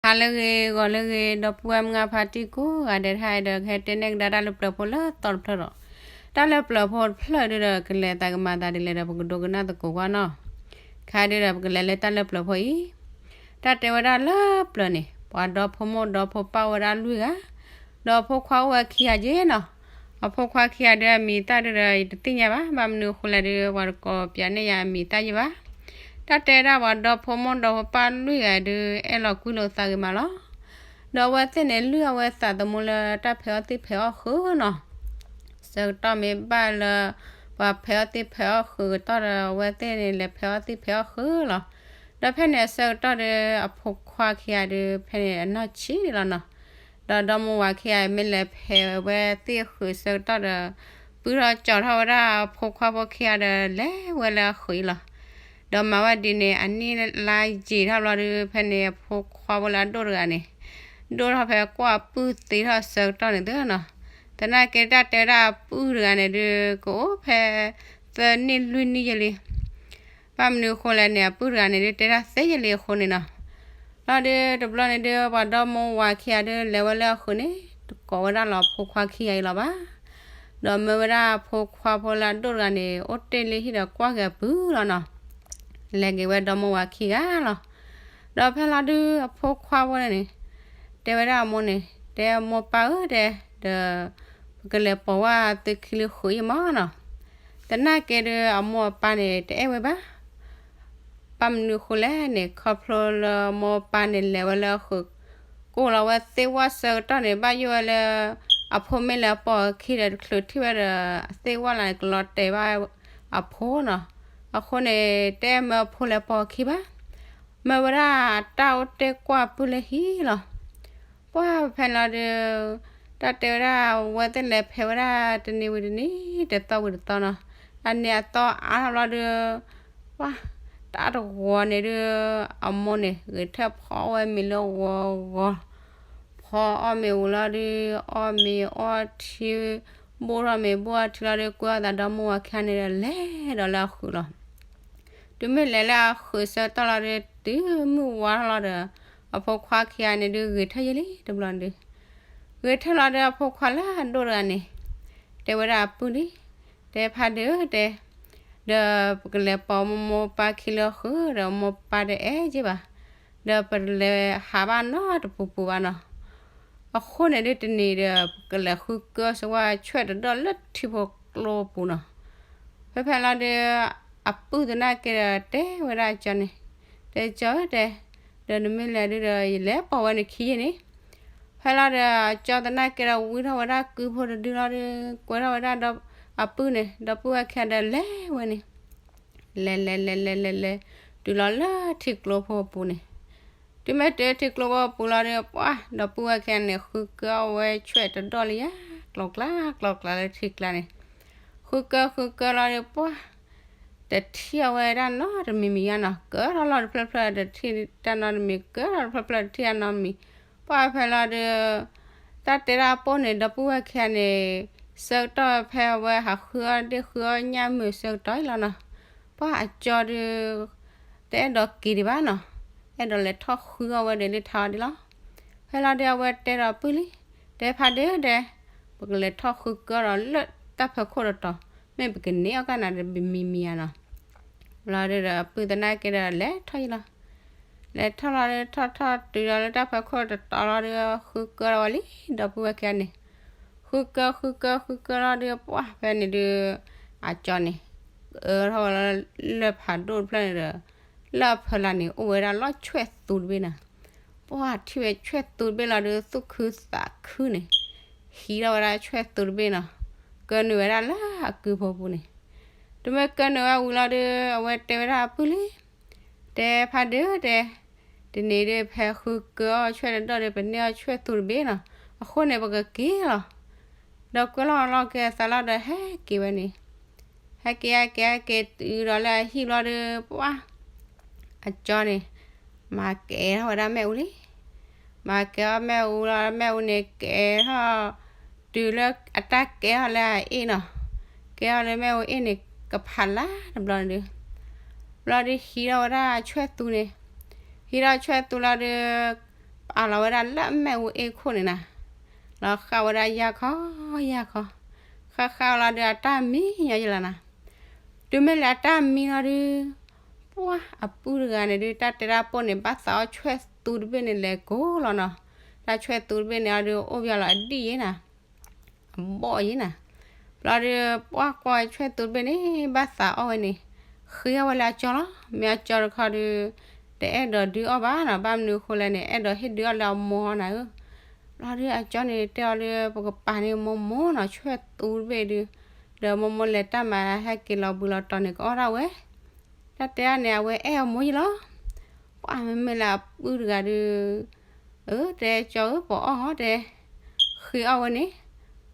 ဟါလၢအဂ့ၤ ဂီၤလၢအဂ့ၤ ဒီပုၢ်ဝဲၢ်မုၢ်ဂၢ်ဖါတံၢ်ကိးဂၤဒဲး တဟါအံၤဒီး ကဟဲတဲနဲၣ်ကဒါတၢ်လၢပျၢၤဖိလၢသီတဖျၢၣ်ဒီး တၢ်လၢပျၢၤဖိတဖျၢၣ်ဒုဒီး ကလဲၤသးကမၤသးဒ်လဲၣ်ဒီး ပကဒိကနၣ်သကိးကွၢ်နီၤ. ခါဒုဒီး ပကလဲၤလၢတၢ်လၢပျၢၤဖိအံၤ, တၢ်တဲဝဲဒၣ်လၢပျၢၤန့ၣ် ပှၤဒီဖိမိၢ်ဒီဖိပၢ်အိၣ်ဝဲဒၣ်လွံၢ်ဂၤ, ဒီးအဖိခွါအိၣ်ဝဲခံဂၤက့နီၤ. အဖိခွါခံဂၤဒုအမံၤအသၣ်ဒုဒီး ယတသ့ၣ်ညါဘၣ်, ဘၣ်မနုၤအဃိလဲၣ်ဒု ပှၤတကိးပၠးနဲၣ်ယၤအမံၤအသၣ်ယဲဘၣ်. တၢ်တဲဒၣ်ပှၤဒီဖိမိၢ်ဒီဖိပၢ်လွံၢ်ဂၤဒု အဲၣ်လီၤကွံလိာ်သးဂ့ၤမးလီၤ. ဒီးအဝဲသ့ၣ်န့ၣ် လုၢ်အဝဲသးသမူလၢတၢ်ဖဲးအီၣ်သ့ၣ်ဖဲးအီၣ်ဃုာ်နီၤ. ဆၢကတီၢ်မ့ၢ်ဘၣ်လၢ ပှၤဖဲးအီၣ်သ့ၣ်ဖဲးအီၣ်ဃုာ်ကတီၢ်ဒီး အဝဲသ့ၣ်န့ၣ်လဲၤဖဲးအီၣ်သ့ၣ်ဖဲးအီၣ်ဃုာ်လီၤ. ဒီးဖဲန့ၣ်အဆၢကတီၢ်ဒီး အဖိခွါခံဂၤဒု ဖဲန့ၣ်အနီၢ်ဆံးလီၤနီၤ. ဒီးဒီမါဝၤခံဂၤ မ့ၢ်လဲၤဖဲးဝဲသ့ၣ်ဃုာ်ဆၢကတီၢ်ဒီး ပုၢ်ထီၣ်ကၠီၤထီၣ်ဝဲဒၣ်အဖိခွါဖိခံဂၤဒီး လဲၤဝဲလၢအဃုာ်အံၤလီၤ. ဒီးမၤဝဲဒ်န့ၣ် အနံၣ်လါယံာ်ထီၣ်ဘျီဒု ဖဲန့ၣ်အဖိခွါဖိလၢအဒိၣ်တဂၤန့ၣ် ဒိၣ်ထီၣ်ဖဲကွၢ်အပုၢ်သ့ထီၣ်ဆၢကတီၢ်န့ၣ်သုနီၤ. သနာ်က့တၢ်တဲဝဲဒၣ်အပုၢ်တဂၤန့ၣ်ဒု ကအိၣ်ဖဲသၢနံၣ်လွံၢ်နံၣ်ယဲလံ. ဘၣ်မနုၤအဃိလဲၣ်န့ၣ် အပုၢ်တဂၤန့ၣ်ဒု တဲတၢ်သ့ယဲလံအဃိန့ၣ်နီၤ. လီၤဒုတဘျီန့ၣ်ဒု ပှၤဒီမါဝၤခံဂၤဒု လဲၤဝဲလၢအဃုာ်န့ၣ် တကိးဝဲဒၣ်လီၤအဖိခွါခံဂၤအံၤလီၤဘၣ်. ဒီးမၢဝဲဒၣ်အဖိခွါဖိလၢအဒိၣ်တဂၤန့ၣ် အိၣ်တ့ၢ်လံဟံၣ်ဒီးကွၢ်က့ၤအပုၢ်လီၤနီၤ. လဲၤက့ၤဝဲဒီမါဝၤခံဂၤလီၤ. ဒီးဖဲလီၤဒုအဖိခွါဖိန့ၣ် တဲဝဲဒၣ်အမိၢ်န့ၣ် တဲမိၢ်ပၢ်ဧၢတဲ, ဒီး ပကလဲၤပိာ်ဝဲသုခံလၢဃုာ်အံၤမးနီၤ. သနာ်က့ဒု အမိၢ်အပၢ်န့ၣ် တအဲၣ်ဝဲဘၣ်. ဘၣ်မနုၤအဃိလဲၣ်န့ၣ် ခီဖျိလၢမိၢ်ပၢ်န့ၣ်လဲၤဝဲလၢအဃုာ် ကိၢ်လီၤဝဲသ့ၣ်ဝဲဆၢကတီၢ်န့ၣ် ဘၣ်ယိၣ်ဝဲလၢ အဖိမ့ၢ်လဲၤပိာ်အခံဒီး တချုးထံၣ်ဝဲဒီး အသ့ၣ်ဝဲလီၤန့ၣ် ကလီၤတဲာ်ဘၣ်အဖိနီၤ. အဃိန့ၣ် တအဲၣ်မၢအဖိလဲၤပိာ်အခံဘၣ်. မၢဝဲဒၣ်အတၢ်အိၣ်တ့ၢ်ကွၢ်အပုၢ်လၢဟံၣ်လီၤ. ပှၢ်ဖဲလီၤဒု တၢ်တဲဝဲဒၣ် အဝဲသ့ၣ်လဲၤဖဲးဝဲဒၣ်တနံၤဝံၤတနံၤ တသီဝံၤတသီနီၤ. အန့ၣ်အသီအါထီၣ်ဘျီဒု ပှၢ် တၢ်တဂီၤန့ၣ်ဒု အမိၢ်န့ၣ် ဂဲၤထၢၣ်ဖီအီၣ်ဝဲမ့ၤလၢဂီၤဂီၤ, ဖီအီၣ်မ့ၤဝံၤလီၤဒု အီၣ်မ့ၤအီထံ ဘိၣ်ထီၣ်မ့ၤဘိၣ်အီထံလီၤဒု ကွဲအီၣ်သးဒီမါဝၤခံဂၤန့ၣ်ဒီး လဲၤဒီးလၢအဃုာ်လီၤ. တုၤမ့ၢ်လဲၤလၢအဃုာ်ဆၢကတီၢ်လီၤဒု တုၤမုၢ်ဝါထီၣ်လီၤဒီး အဖိခွါခံဂၤန့ၣ်ဒု ဂဲၤထၢၣ်ယဲလံတဘျီန့ၣ်ဒု ဂဲၤထၢၣ်လီၤဒီးအဖိခွါလၢအဒိၣ်တဂၤန့ၣ် တဲဝဲဒၣ်အပုၢ်လံ, တဲဖါဒုတဲ, ဒီးပကလဲၤပိာ်မိၢ်မိၢ်ပၢ်ခံလၢဃုာ်ဒီးမိၢ်ပၢ်တအဲၣ်က့ဘၣ်, ဒီးပလဲၤဟးဘၣ်နီတပူၤပူၤဘၣ်နီၤ. အဃိန့ၣ်ဒုတနံၤဒီး ပကလဲၤဃုကၢဆၢဝဲဆွဲၣ်တဒီၣ်လၢထံဖိကျိပူၤနီၤ. ဖဲဖဲလီၤဒု အပုၢ်သနာ်က့ဒီးတဲဝဲဒၣ်အကၠီန့ၣ်, တဲကၠီဧၢတဲ, ဒီးနမ့ၢ်လဲၤဒုဒီး ယလဲၤပိာ်ဝဲနခံယဲန့ၣ်. ဖဲလီၤဒီး အကၠီသနာ်က့ဒီး ဝံထီၣ်ဝဲဒၣ်ကုဖိတဒုလီၤဒု ကွဲထီၣ်ဝဲဒၣ်ဒီးအပုၢ်န့ၣ် ဒီပုၢ်ဝဲၢ်ခံဂၤဒီးလဲၤဝဲန့ၣ် လဲၤလဲၤလဲၤလဲၤလဲၤလဲၤ တုၤလီၤလၢထံကျိဖိအပူၤန့ၣ်. တုၤမ့ၢ်တုၤထံကျိဖိအပူၤလီၤဒီး ပှၢ် ဒီပုၢ်ဝဲၢ်ခံဂၤန့ၣ် ဃုကၢအီၣ်ဝဲဆွဲၣ်တဒီၣ်လံယါ ကျီကျါ ကျီကျါလၢထံကျါန့ၣ်. ဃုကၢဃုကၢလီၤဒီး ပှၢ် တထံၣ်အီၣ်ဝဲဒၣ်နီတမံၤမံၤယါနီၤ. ကၢထီၣ်လီၤတဖျၢၣ်ဖျၢၣ်တထံၣ်တၢ်နီတမံၤ, ကၢထီၣ်တဖျၢၣ်ဖျၢၣ်တထံၣ်တၢ်နီတမံၤ. ပှၢ်ဖဲလီၤဒီး တၢ်တဲဒၣ်အပိၢ်န့ၣ် ဒီပုၢ်ဝဲၢ်ခံဂၤန့ၣ် ဆၢကတီၢ်ဖဲအဝဲဟးဃုအီၣ်ဒ့ၣ်ဃုအီၣ်ညၣ်မုာ်ဆၢကတီၢ်အံၤလီၤနီၤ. ပှၢ်အကၠီဒု တအဲၣ်ဒိးက့ၤဒံးဘၣ်နီၤ, အဲၣ်ဒိးလဲၤထီၣ်ဃုအီၣ်ဝဲဒီးလၢထါအီၤဒံးလီၤ. ဖဲလီၤဒု အဝဲတဲဒီးပုၢ်လံ, တဲဖါဒုတဲ, ပကလဲၤထီၣ်ဃုကၢဒီးလၢတၢ်ဖီခိၣ်တတီၤ, မ့ၢ်ပကန့ၢ်အီၣ်ကၢ်နၤတမံၤမံၤဧါနီၤ. လီၤဒုဒီး အပုၢ်သနာ်က့ဒီး လဲၤထီၣ်ယံၤလီၤ. လဲၤထီၣ်လီၤဒုထီၣ်ထီၣ်တုၤဒီးလၢတၢ်ဖီခိၣ်တတီၤလီၤဒု ဃုကၢဒီးဝဲလံ ဒီပုၢ်ဝဲၢ်ခံဂၤန့ၣ်. ဃုကၢဃုကၢဃုကၢလီၤဒု ပှၢ်ဖဲန့ၣ်ဒု အကၠီန့ၣ် အၢထီၣ်ဝဲလၢလၢၢ်ဖးဒိၣ်တဖျၢၣ်န့ၣ်ဒီး လၢအဖီလာ်န့ၣ် အိၣ်ဝဲဒၣ်လီၢ်ဆွဲၣ်သူတဘ့ၣ်နီၤ. ပှၢ်ထံၣ်ဝဲဆွဲၣ်သူတဘ့ၣ်လီၤဒု သူၣ်ခုသးခုန့ၣ် ဟံးထီၣ်ဝဲဒၣ်ဆွဲၣ်သူတဘ့ၣ်နီၤ. ကၢနုာ်ဝဲဒၣ်လၢအကုဖိပူၤန့ၣ်. တုၤမ့ၢ်ကၢနုာ်ဝဲဝံၤလီၤဒု အဝဲတဲဝဲဒၣ်အပုၢ်လံ, တဲဖါဒုတဲ, တနံၤဒု ဖဲဃုကၢအီၣ်ဆွဲၣ်တဒီၣ်ဒီး ပန့ၢ်အီၣ်ဆွဲၣ်သူတဘ့ၣ်နီၤ. အဃိန့ၣ် ပကက့ၤလီၤ. ဒီးကွဲလီၤလီၤက့ၤအသးလီၤဒီး ဟဲက့ၤဝဲန့ၣ်. ဟဲက့ၤဟဲက့ၤဟဲက့ၤတုၤဒီးလၢအဟံၣ်ဘျီဒု ပှၢ် အကၠီန့ၣ် မၤကဲထီၣ်ဝဲဒၣ်မ့ၣ်အူလံ. မၤကဲထီၣ်မ့ၣ်အူလီၤ, မ့ၣ်အူန့ၣ်ကဲထီၣ် တုၤလၢအတၢ်ကဲထီၣ်လၢအအ့ၣ်နီၤ. ကဲထီၣ်လၢမ့ၣ်အူအ့ၣ်န့ၣ် ကဖးလါတဘျီန့ၣ်ဒု ဘျီဒုဟံးထီၣ်ဝဲဒၣ်ဆွဲၣ်သူန့ၣ်. ဟံးထီၣ်ဆွဲၣ်သူလီၤဒု အးလီၤဝဲဒၣ်လၢအမဲာ်ဝဲအ့ၣ်ခိၣ်န့ၣ်နၤ, လီၤဃၣ်ဝဲဒၣ်ယၢ်ခီယၢ်ခီ, ဃၣ်ဃၣ်လီၤဒီးအတၢ်မံညီယလီၤနၤ. တုၤမ့ၢ်လၢအတၢ်မံလီၤဒုး, ပှၢ်အပုၢ်တဂၤန့ၣ်ဒုး တၢ်တဲတၢ်ပိၢ်န့ၣ် ဘၣ်သးအီၣ်ဆွဲၣ်သူတဘ့ၣ်န့ၣ်လဲၤကိးလီၤနီၤ. တၢ်ဆွဲၣ်သူတဘ့ၣ်န့ၣ်အီၤဒုး အိၣ်ပယီၤလီၤအဒံၣ်ယဲနၤ, အဘီၣ်ယဲနၤ. ဘျီဒုး ပှၢ်ကွၢ်ဆွဲၣ်သူတဘ့ၣ်န့ၣ် ဘၣ်သးအီၣ်ဝဲန့ၣ်, ဃ့အီၣ်ဝဲလၢအကၠီလီၤ. မ့ၢ်အကၠီတခီဒုး တအဲၣ်ဒိးဒုးအီၣ်ဘၣ်နီၤ, ဘၣ်မနုၤအဃိလဲၣ်န့ၣ် အဲၣ်ဒိးဟ့ၣ်ဒုးအီၣ်လၢအမိၢ်ဟီနၤဧၢ. ဘျီဒုးအကၠီန့ၣ်တဲအီၤဒုး ပကပာ်န့ၢ်မိၢ်မိၢ်နီၤ ဆွဲၣ်သူတဘ့ၣ်ဒုး, ဒီးမိၢ်မိၢ်လဲၤတၢ်မၤဟဲက့ၤလီၤဘှံးလီၤတီၤန့ၣ် ကအီၣ်ဒၣ်ဝဲ. တၢ်တဲဒၣ်န့ၣ် အဝဲအဲၣ်အမိၢ်ယလီၤ. ပှၢ်မ့မ့ၢ်လၢအပုၢ်တဂၤဒုး, အၢ တဲကၠီဧၢ ပအီၣ်ဟီတဲ, ဃ့အီၣ်ဝဲန့ၣ်,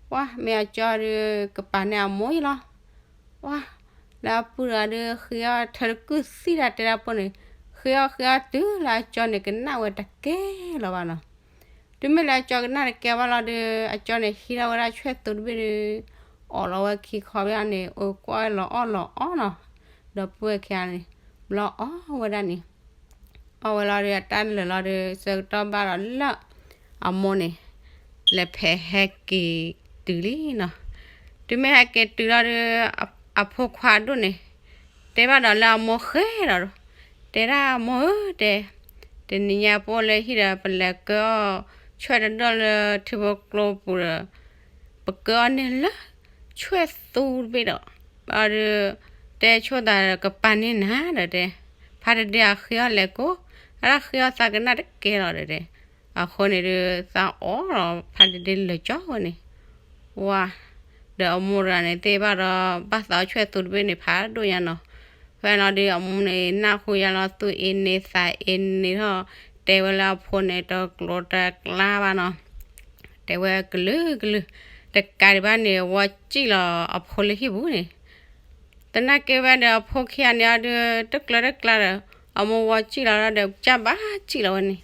ပှၢ်မ့ၢ်အကၠီဒုး ကပာ်န့ၢ်အမိၢ်ယလီၤ. ပှၢ်လၢအပုၢ်တဂၤဒုး ဃ့အီၣ်ထၢတကုၢ်သံတၢ်တဲတၢ်ပိၢ်န့ၣ်, ဃ့အီၣ်ဃ့အီၣ်တုၤလၢအကၠီန့ၣ် ကနၣ်ဝဲတကဲလီၤဘၣ်နီၤ. တုၤမ့ၢ်လၢအကၠီကနၣ်တကဲဘၣ်လီၤဒုး အကၠီန့ၣ်ဟံးထီၣ်ဝဲဒၣ်ဆွဲၣ်သူတဘ့ၣ်ဒုး, အိးလီၤဝဲခံခီဘၣ်န့ၣ် အိၣ်ကွၢ်လီၤအီၣ်လီၤအီနီၤ, ဒီပုၢ်ဝဲၢ်ခံဂၤန့ၣ်, ဘျီအီၣ်ဝဲဒၣ်န့ၣ်, အီၣ်ဝဲလီၤဒုး အတၢ်လၢာ်လီၤဒုး ဆၢကတီၢ်ဘၣ်ဒီးလၢ အမိၢ်န့ၣ် လဲၤဖဲဟဲက့ၤတုၤလံနီၤ. တုၤမ့ၢ်ဟဲက့ၤတုၤလီၤဒုး အဖိခွါဒိၣ်န့ၣ် တဲဘၣ်ဒီးလၢအမိၢ်ဃဲဒီး, တဲဒၣ်အမိၢ်ဧၢတဲ, တနံၤညါပအိၣ်လၢဟံၣ်ဒီး ပလဲၤကၢအီၣ်ဆွဲၣ်တဒိၣ်လၢထံဖိကျိပူၤဒီး ပကၢအီၣ်န့ၢ်လၢဆွဲၣ်သူတဘ့ၣ်ဒီး, ဘျီဒုး တဲဆိသးဒီးကပာ်န့ၢ်နၤဒီးတဲ, ဖါတဒ့အဃ့အီၣ်လဲၤကိး, အတၢ်ဃ့အီၣ်သးကနၣ်တကဲလီၤဒီးတဲ, အဃိန့ၣ်ဒုး သးအိၣ်လီၤဖါတဒ့လၢာ်ကၠီဝဲန့ၣ်, ဝါ ဒီးအမိၢ်တဂၤန့ၣ်သ့ၣ်ဘၣ်ဒီး ဘၣ်သးအီၣ်ဆွဲၣ်သူတဘ့ၣ်န့ၣ် ဖးဒိၣ်ညါနီၤ. ဖဲလီၤဒုး အမိၢ်န့ၣ် နၢ်ဟူယါလီၤ သူၣ်အ့န့သးအ့န့ထီၣ်, တဲဝဲလၢအဖိန့ၣ် တကျိၤတကျါဘၣ်နီၤ. တဲဝဲကလုာ်ကလုာ်, တကးဒံးဘၣ်န့ၣ် ဝီစံၣ်လီၤအဖိလၢဟံၣ်ပူၤန့ၣ် သနာ်က့ဝဲဒီးအဖိခံဂၤန့ၣ်အီၤဒုး တကျၢၤတကျါဒီး အမိၢ်ဝီစံၣ်လီၤဒီး ကစၢ်ဘၣ်စံၣ်လီၤဝဲန့ၣ်,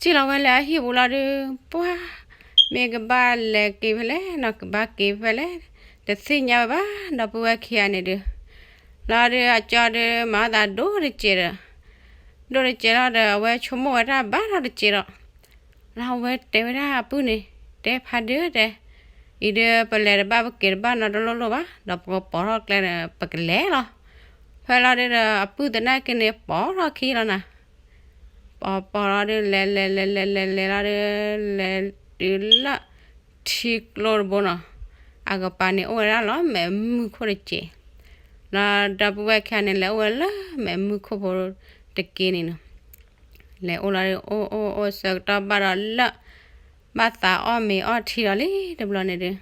စံၣ်လီၤဝဲလၢအဟံၣ်ပူၤလီၤဒုး ပှၢ် မ့ၢ်ကဘၣ်လဲၤက့ၤဖဲလဲၣ်နီၤ ကဘၣ်က့ၤဖဲလဲၣ်, တသ့ၣ်ညါဝဲဘၣ် ဒီပုၢ်ဝဲၢ်ခံဂၤန့ၣ်ဒုး. လီၤဒုး အကၠီဒုး မၤအီၣ်သးဒိၣ်တစဲးဒီး ဒိၣ်တစဲးလီၤဒီး အဝဲဆိကမိၣ်ဝဲတၢ်ဘၣ်ထီၣ်တစဲးဒီး လီၤဝဲတဲဝဲဒၣ်အပုၢ်န့ၣ်, တဲဖါဒုတဲ, အံၤဒုး ပလဲၤတဘၣ်ပက့ၤတဘၣ်နီတလိၣ်လိၣ်ဘၣ် ဒီးပကပိာ်ထီၣ်ကျဲဒီး ပကလဲၤလီၤ. ဖဲလီၤဒုးဒီး အပုၢ်သနာ်က့န့ၣ် ပိာ်ထီၣ်ခံလီၤနၤ. ပိာ်ပိာ်လီၤဒုး လဲၤလဲၤလဲၤလဲၤလဲၤလဲၤလီၤဒုး လဲၤတုၤလၢ ထံကျိတဘိနီၤ, အကပၤန့ၣ်အိၣ်ဝဲဒၣ်လီၤမဲာ်မုၢ်ခိၣ်တစဲး, လီၤဒီပုၢ်ဝဲၢ်ခံဂၤန့ၣ် လဲၤအိၣ်ဝဲလၢမဲာ်မုၢ်ခိၣ်ဖိတက့ၢ်န့ၣ်နီၤ. လဲၤအိၣ်လီၤဒုး အိၣ်အိၣ်အိၣ်ဆၢကတီၢ်ဘၣ်ဒီးလၢ ဘၣ်သးအီၣ်မ့ၤအီထံလီၤလံတဘျီန့ၣ်ဒုး,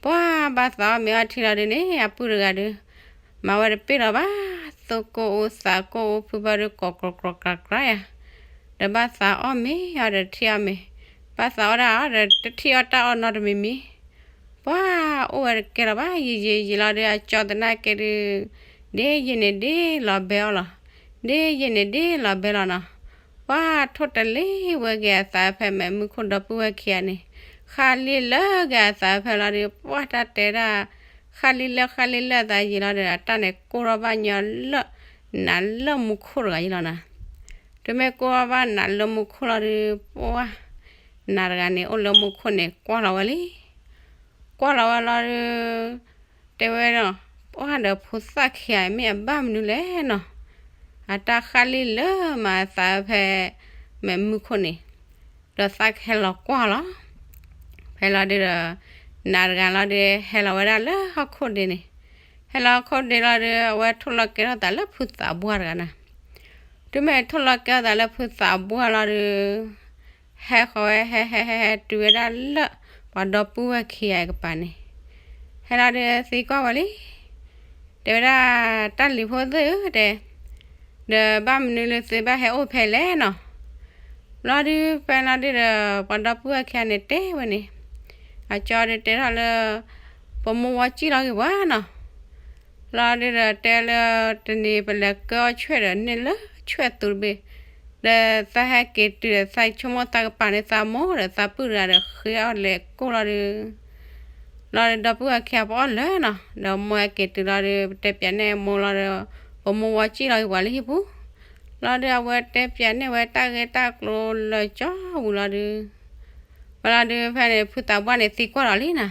ပှၢ်ဘၣ်သးအီၣ်မ့ၤအီထံလီၤဒုးန့ၣ် အပုၢ်တဂၤဒုး မၤဝဲတပ့ၢ်လီၤဘၣ်, သူၣ်ကိၢ်အူသးကိၢ်အူဖုဖၢဒုး ကိးကြီကြီကြီယၤ, ဒီးဘၣ်သးအီၣ်မ့ၤအီဒီးထံၣ်အီၣ်မ့ၤ, ဘၣ်သးအီၣ်တၢ်အီၣ်ဒီးတထံၣ်အီၣ်တၢ်အီၣ်နီတမံၤမံၤ, ပှၢ်အိၣ်ဝဲတကဲလီၤဘၣ် ယံာ်ယံာ်ယံာ်လီၤဒုး အကၠီသနာ်က့ဒုး, ဒ်ယံာ်န့ၣ်ဒ်လီၤဘဲအီၤလီၤ, ဒ်ယံာ်န့ၣ်ဒ်လီၤဘဲလီၤနီၤ. ပှၢ်ထိၣ်တလ့ဝဲက့ၤအသးဖဲမဲာ်မုၢ်ခိၣ်ဒီပုၢ်ဝဲၢ်ခံဂၤန့ၣ်, ဃၣ်လံလၢက့ၤအသးဖဲလီၤဒုး ပှၢ်တၢ်တဲဒၣ်, ဃၣ်လံလၢဃၣ်လံလၢအသးယံာ်လီၤဒီး အတၢ်န့ၣ်ကိၢ်ထီၣ်ဘၣ်ညီလၢ နးလၢမူခိၣ်တဂၤယံာ်လီၤနၤ. တုၤမ့ၢ်ကိၢ်ထီၣ်ဘၣ်နးလၢမူခိၣ်လီၤဒုး ပှၢ် နးတဂၤန့ၣ် အိၣ်လၢမူခိၣ်န့ၣ် ကွၢ်လီၤဝဲလံ. ကွၢ်လီၤဝဲလီၤဒုး တဲဝဲဒီး, ပှၢ်ဒီးဖိသၣ်ခံဂၤမ့ၢ်အဘၣ်မနုၤလဲၣ်နီၤ, အတၢ်ဃၣ်လံလၢမၤအသးဖဲ မဲာ်မုၢ်ခိၣ်န့ၣ်, ဒီးသးကဟဲလီၤကွၢ်လီၤ. ဖဲလီၤဒုးဒီး နးတဂၤလီၤဒုး ဟဲလီၤဝဲဒၣ်လၢဟီၣ်ခိၣ်ဒ့န့ၣ်, ဟဲလီၤဟီၣ်ခိၣ်ဒ့လီၤဒုး အဝဲထိၣ်လီၤကဲထီၣ်သးလၢဖုသးပှၢ်တဂၤနၤ. တုၤမ့ၢ်ထိၣ်လီၤကဲထီၣ်သးလၢဖုသးပှၢ်လီၤဒုး ဟဲဃီၤဝဲ ဟဲဟဲဟဲဟဲတုၤဝဲဒၣ်လၢ ပှၤဒီပုၢ်ဝဲၢ်ခံဂၤအံၤကပၤန့ၣ်, ဟဲလီၤဒုးသံကွၢ်ဝဲလံ, တဲဝဲဒၣ်, တၢ်လံၤဖိသ့ၣ်ဧၢ တဲ, ဒီးဘၣ်မနုၤလၢသုဘၣ်ဟဲအိၣ်ဖဲလဲၣ်နီၤ. လီၤဒုး ဖဲလီၤဒုးဒီး ပှၤဒီပုၢ်ဝဲၢ်ခံဂၤန့ၣ်တဲဝဲန့ၣ်, အကၠီဒုးတဲထီၣ်လၢ ပမိၢ်ဝီစံၣ်လီၤက့ၤပှၤနီၤ. လီၤဒုးဒီးတဲလၢ တနံၤပလဲၤကၢအီၣ်ဆွဲၣ်ဒီးန့ၢ်လၢဆွဲၣ်သူတဘ့ၣ်, ဒီးသးဟဲက့ၤတုၤဒီး သးဆိကမိၣ်သးကပၤန့ၢ်သးမိၢ်ဒီးသးပုၢ်တဂၤဒီးဃ့အီၣ်လဲၤကိၢ်လီၤဒုး လီၤဒီးဒီပုၢ်ဝဲၢ်ခံဂၤပအီၣ်လၢာ်နီၤ, ဒီးမိၢ်ဟဲက့ၤတုၤလီၤဒီး ပတဲပၠးန့ၢ်မိၢ်လီၤဒီး ပမိၢ်ဝီစံၣ်လီၤက့ၤပှၤလၢဟံၣ်ပူၤ, လီၤဒုးအဝဲတဲပၠးန့ၢ်ဝဲတၢ်ဂ့ၢ်တၢ်ကျိၤလၢာ်ကၠီဝံၤလီၤဒုး, ဝဲလီၤဒုးဖဲန့ၣ် ဖုသးပှၢ်န့ၣ်သံကွၢ်လီၤလံနီၤ.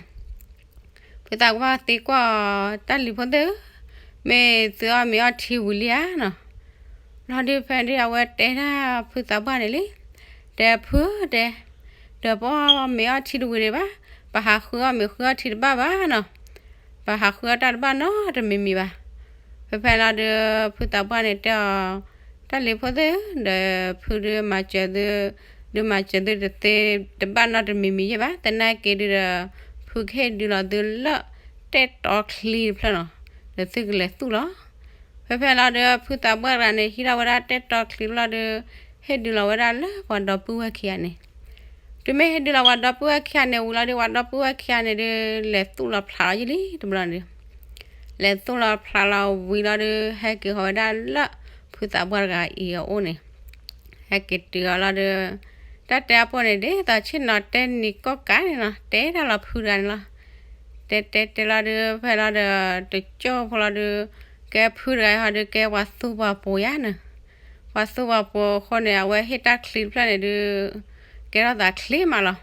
ဖုသးပှၢ်သံကွၢ်အီၤ တၢ်လံၤဖိသ့ၣ်ဧၢ, မ့ၢ်သုအီၣ်မ့ၤအီထံဝံၤလံဧါနီၤ. လီၤဒုးဖဲဒုးအဝဲတဲဒၣ်ဖုသးပှၢ်န့ၣ်လံ, တဲဖုဧၢတဲ, ဒီးပအီၣ်မ့ၤအီထံတဝံၤဒံးဘၣ်, ပဟးဃုအီၣ်မ့ၤဃုအီထံတဘၣ်ဘၣ်နီၤ, ပဟးဃုအီၣ်တၢ်တဘၣ်နီတမံၤမံၤဘၣ်. ဖဲဖဲလီၤဒုး ဖုသးပှၢ်န့ၣ်တဲအီၤ, တၢ်လံၤဖိသ့ၣ်ဧၢ, ဒီးဖုဒုးမၤစၢၤသု, ဒုးမၤစၢၤသုတသ့တဘၣ်နီတမံၤမံၤယဲၢ်ဘၣ်, သနာ်က့ဒုးဒီး ဖုကဟ့ၣ်ဒုးလီၤသုလၢ တဲတီချံတဖျၢၣ်နီၤ, ဒီးသုကလဲၤသူၣ်လီၤ. ဖဲဖဲလီၤဒုး ဖုသးပှၢ်တဂၤန့ၣ် ဟံးထီၣ်ဝဲဒၣ်တဲတီချံတဖျၢၣ်ဒီး ဟ့ၣ်ဒုးလီၤဝဲဒၣ်လၢပှၤဒီပုၢ်ဝဲၢ်ခံဂၤန့ၣ် တုၤမ့ၢ်ဟ့ၣ်ဒုးလီၤပှၤဒီပုၢ်ဝဲၢ်ခံဂၤန့ၣ်ဝံၤလီၤဒီး ပှၤဒီပုၢ်ဝဲၢ်ခံဂၤန့ၣ်ဒုး လဲၤသူၣ်လီၤဖျးလီၤယဲၢ်လံတဘျီန့ၣ်, လဲၤသူၣ်လီၤဖျးလီၤဝံၤလီၤဒီး ဟဲက့ၤဃီၤဝဲဒၣ်လၢ ဖုသးပှၢ်တဂၤအံၤအအိၣ်န့ၣ်, ဟဲက့ၤတုၤအီၤလီၤဒီး တၢ်တဲအပိၢ်န့ၣ် ဒ်သိးဆ့ၣ်နီၤတဲနံၤကီၢ်ကးန့ၣ်လီၤ, တဲတၢ်လီၤဖုတဂၤန့ၣ်လီၤ. တဲတဲတဲလီၤဒီး ဖဲလီၤဒီး တကၠိၢ်ဖိလီၤဒီး ကဲဖုတဂၤဟီဒီး ကဲပှၤသူပှၤပိာ်ယါန့ၣ်, ပှၤသူပှၤပိာ်အဃိန့ၣ် အဝဲဟ့ၣ်တၢ်ချံတဖျၢၣ်န့ၣ်ဒုး ကဲထီၣ်သးချ့မးလီၤ.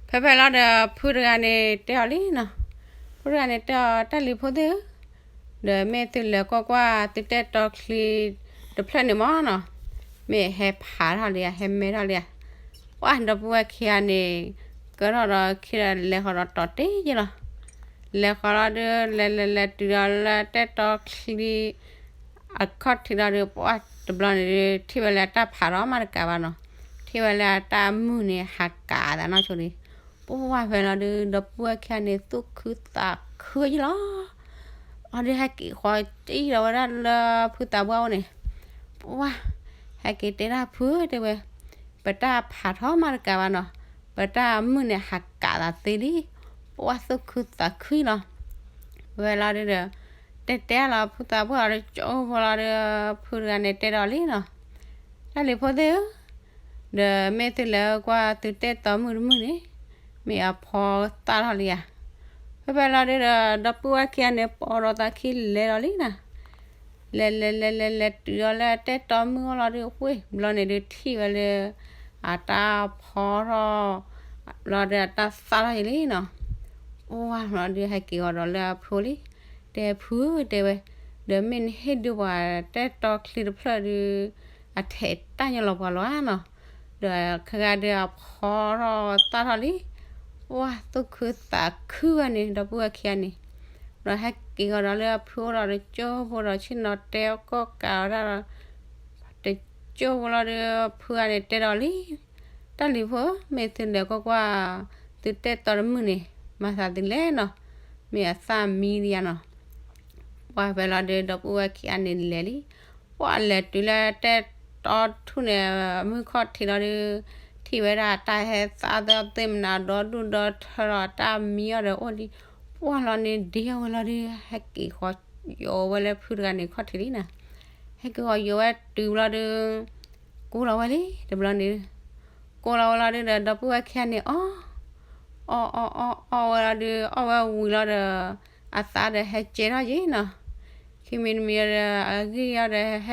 ဖဲဖဲလီၤဒီး ဖုတဂၤန့ၣ်တဲအီၤလံနီၤ, ဖုတဂၤန့ၣ်တဲအီၤ တၢ်လံၤဖိသ့ၣ်ဧၢ, ဒီးမ့ၢ်သုလဲၤကွၢ်ကွၢ် သုတဲတီချံတဖျၢၣ်န့ၣ်မးနီၤ, မ့ၢ်ဟဲဖးထီၣ်လံဧါ ဟဲမဲထီၣ်လံဧါ. ပှၢ်ဒီပုၢ်ဝဲၢ်ခံဂၤန့ၣ် ကၢထီၣ်ဒီးခံဒီး လဲၤဃီၤဒီးတီၤတ့ၢ်ယဲၢ်လီၤ. လဲၤဃီၤလီၤဒီး လဲၤလဲၤလဲၤတုၤဒီးလၢတဲတီချံ အခီၣ်ထံးလီၤဒီး ပှၢ်တဘျီန့ၣ်ဒုး ထံၣ်ဝဲလၢအတၢ်ဖးထီၣ်မးတကးဘၣ်နီၤ, ထံၣ်ဝဲလၢအတၢ်မုၢ်န့ၣ် ဟးကးသးနီၢ်ဆိလံ. ပှၢ်ဖဲလီၤဒုး ဒီပုၢ်ဝဲၢ်ခံဂၤန့ၣ် သူၣ်ခုသးခုယဲၢ်လီၤ. အီၤဒုးဟဲက့ၤဃီၤတံၢ်လီၤဝဲဒၣ်လၢဖုသးပှၢ်အိၣ်န့ၣ်, ပှၢ် ဟဲက့ၤတဲဒၣ်ဖုတဲဝဲ, ပတၢ်ဖးထီၣ်မးတကးဘၣ်နီၤ, ပတၢ်မုၢ်န့ၣ်ဟးကးသးသ့လံ. ပှၢ်သူၣ်ခုသးခုလီၤ. ဝဲလီၤဒုးဒီး တဲတဲလီၤဖုသးပှၢ်အီၤဒီး ကၠိဖိလီၤဒီး ဖုတဂၤန့ၣ်တဲဒီးလံနီၤ, တၢ်လံၤဖိသ့ၣ်ဧၢ, ဒီးမ့ၢ်သုလဲၤကွၢ်သုတဲတီမုၢ်တမုၢ်န့ၣ် မ့ၢ်အဖီသၣ်ထီၣ်လံဧါ. ဖဲဖဲလီၤဒုးဒီး ဒီပုၢ်ဝဲၢ်ခံဂၤန့ၣ် ပိာ်ဒီးသးခံလဲၤဒီးလံနီၤ. လဲၤလဲၤလဲၤလဲၤလဲၤတုၤဒီးလၢတဲတီမုၢ်အိၣ်လီၤဒုး ပှ့ၢ်ဘျီန့ၣ်ဒုးထံၣ်ဝဲလၢ အတၢ်ဖီထီၣ် လီၤဒီးအတၢ်သၣ်ထီၣ်ယဲၢ်လံနီၤ. ပှၢ်ဘျီဒုးဟဲက့ၤဃီၤဒီးလၢအဖုလံ, တဲဖုတဲဝဲ, ဒီးမ့ၢ်နဟ့ၣ်ဒုးပှၤတဲတီချံတဖျၢၣ်ဒုး အထဲးတၢ်ညီလီၤပှၤလီၤဧါနီၤ. ဒီးခဲဂၤဒုးအဖီထီၣ်သၣ်ထီၣ်လံ. ပှၢ်သူၣ်ခုသးခုဝဲန့ၣ် ဒီပုၢ်ဝဲၢ်ခံဂၤန့ၣ်, ဒီးဟဲက့ၤဃီၤဒီးလၢအဖုအိၣ်ဒီးတကၠိဖိဒီးဆ့ၣ်နီၤတဲကီၢ်ကးဝဲဒၣ်ဒီး တကၠိဖိလီၤဒီး ဖုဂၤန့ၣ်တဲဒီးလံ, တၢ်လံၤဖိဧၢ, မ့ၢ်သုလဲၤကွၢ်ကွၢ် သုတဲတီတမုၢ်န့ၣ် မၤသးဒ်လဲၣ်နီၤ, မ့ၢ်အသၣ်မံဒံးဧါနီၤ. ပှၢ်ဖဲလီၤဒုး ဒီပုၢ်ဝဲၢ်ခံဂၤန့ၣ်လဲၤလံ. ပှၢ်လဲၤတုၤလၢတဲတီထူၣ်န့ၣ် မုၢ်ခီၣ်ထံးလီၤဒုး ထံၣ်ဝဲဒၣ်တၢ်ဟဲသၣ်သ့ၣ်မနၤဒီဒူၣ်ဒီထၢဒီးတၢ်မံအီၤဒီးအိၣ်ဒံး, ပှၢ်လီၤန့ၣ်ဒ့ဝဲလီၤဒုး ဟဲက့ၤဃီၤယိာ်ဝဲလၢဖုတဂၤန့ၣ်ခီၣ်ထံးလံနီၤ. ဟဲက့ၤဃီၤယိာ်ဝဲတုၤလီၤဒုး ကိးလီၤဝဲလံ တဘျီန့ၣ်, ကိးလီၤဝဲလီၤဒုးဒီး ဒီပုၢ်ဝဲၢ်ခံဂၤန့ၣ် အီၣ် အီၣ်အီၣ်အီၣ်ဝဲလီၤဒုး အီၣ်ဝဲဝံၤလီၤဒီး အသးဒီးဟဲကဲထီၣ်ယဲၢ်နီၤ. ခံမံၤတမံၤဒီး အဂံၢ်အီၤဒီးဟဲ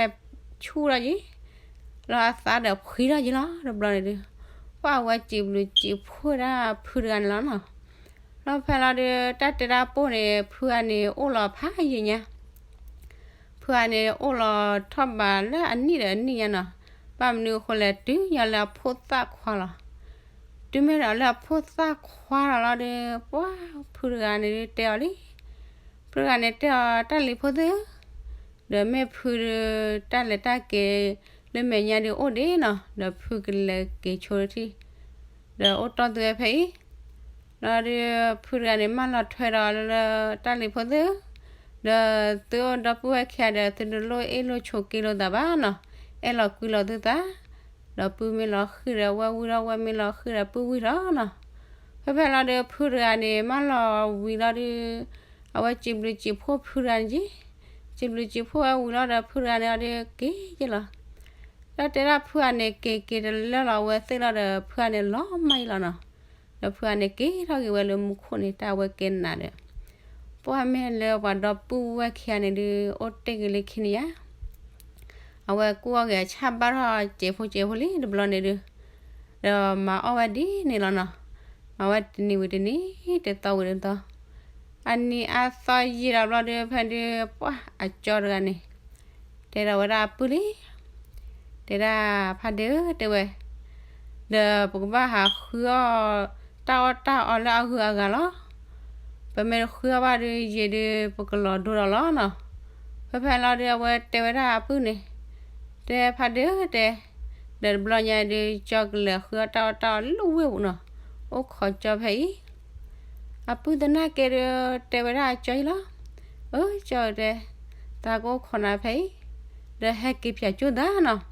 ဆူၣ်ထီၣ်ယဲၢ်, လီၤအသးဒီးဖှံထီၣ်ယဲၢ်လီၤ တဘျီန့ၣ်ဒုး, ပှၢ်ဝဲစံးဘျုးစံးဖှိၣ်ဒၣ်ဖုတဂၤန့ၣ်လီၤနီၤ. လီၤဖဲလီၤဒုး တၢ်တဲတၢ်ပိၢ်န့ၣ် ဖုဂၤန့ၣ်အိၣ်လီၤဖးယံာ်ညါ ဖုဂၤန့ၣ်အိၣ်လီၤထီၣ်ဘးလၢအနံၣ်ဒီးအနံၣ်ညါနီၤ. ဘၣ်မနုၤအဃိလဲၣ် တုၤညီလၢအဖိသၣ်ခွါလီၤ. တုၤမ့ၢ်ဒီးလၢအဖိသၣ်ခွါလီၤလီၤဒီး ပှၢ်ဖုတဂၤန့ၣ်ဒုးတဲအီၤလံ, ဖုတဂၤန့ၣ်တဲအီၤ တၢ်လံၤဖိသ့ၣ်ဧၢ, ဒီးမ့ၢ်ဖုဒုး တၢ်လဲၤတၢ်က့ၤလၢမဲာ်ညါဒုးအိၣ်ဒံးနီၤ, ဒီးဖုကလဲၤက့ၤဆိတထံၣ်, ဒီးအိၣ်တီၢ်သုဝဲဖဲအံၤ လီၤဒုး ဖုတဂၤန့ၣ် မၢလီၤထွဲဒီးလၢ တၢ်လံၤဖိသ့ၣ်ဧၢ, ဒီးသုအိၣ်ဒီပုၢ်ဝဲၢ်ခံဂၤဒီး သုတလိၣ်အ့ၣ်လိာ်ဆိးက့လိာ်သးဘၣ်နီၤ, အဲၣ်လီၤကွံလီၤသုသး, ဒီးပုၢ်မ့ၢ်လီၤဃံၤဒီးဝဲၢ်ဝံၣ်ထီၣ်, ဝဲၢ်မ့ၢ်လီၤဃံၤဒီးပုၢ်ဝံၣ်ထီၣ်နီၤ. ဖဲဖဲလီၤဒုး ဖုတဂၤန့ၣ် မၢလီၤဝံၤလီၤဒုး အဝဲစံးဘျုးစံးဖှိၣ်ဖုတဂၤန့ၣ်က့ၤ, စံးဘျုးစံးဖှိၣ်ဝဲဝံၤလီၤဒီး ဖုတဂၤန့ၣ်အီၤဒုးက့ၤက့ၤလီၤ. ဒီးတဲဒၣ်ဖုဂၤန့ၣ် က့ၤက့ၤတလၢလီၤအဝဲသ့ၣ်လီၤဒီး ဖုဂၤန့ၣ်လီၤမၢ်အံၤလီၤနီၤ. ဒီးဖုဂၤန့ၣ်က့ၤထီၣ်က့ၤဝဲလၢမူခိၣ်န့ၣ် တၢ်အဝဲကဲနးဒီး ပှၢ်မ့ၢ်လၢပှၤဒီပုၢ်ဝဲၢ်ခံဂၤန့ၣ်ဒုး အိၣ်တ့ၢ်က့ၤလၢခံန့ၣ်ယါ, အဝဲကူၣ်အီၣ်က့ၤအဆၣ်ဘၣ်ထီၣ်စဲးဖိစဲးဖိလံတဘျီန့ၣ်ဒုး, ဒီးမၤအီၣ်ဝဲဒ်န့ၣ်လီၤနီၤ. မၤဝဲတနံၤဝံၤတနံၤ, တသီဝံၤတသီ, အနံၤအါသီယံာ်ဒီးဘျီဒုး ဖဲဒုး ပှၢ်အကၠီတဂၤန့ၣ် တဲဒီးဝဲဒၣ်အပုၢ်လံ, တဲဒၣ်ဖါဒ့ဧၢ တဲဝဲ, ဒီးပကဘၣ်ဟးဃုအီၣ်တၢ်အီၣ်တၢ်အီလၢအဂုၤအဂၤလီၤ. ပမ့ၢ်တဃုအီၣ်ဘၣ်ဒုး ယံာ်ဒုး ပကလီၤဒိဒီးလီၤနီၤ. ဖဲဖဲလီၤဒုး အဝဲတဲဝဲဒၣ်အပုၢ်န့ၣ်, တဲဖါဒ့ဧၢ တဲ, ဒီးတဘျီညါဒုး ကၠီကလဲၤဃုအီၣ်တၢ်အီၣ်တၢ်အီလၢဝ့ၢ်ပူၤနီၤ, အိၣ်ခိးကၠီဖဲအံၤ. အပုၢ်သနာ်က့ဒုး တဲဝဲဒၣ်ကၠီအံၤလီၤ, အၢ ကၠီတဲ, သးကအိၣ်ခိးနၤဖဲအံၤ, ဒီးဟဲက့ၤပၠးကၠိၣ်သးနီၤ.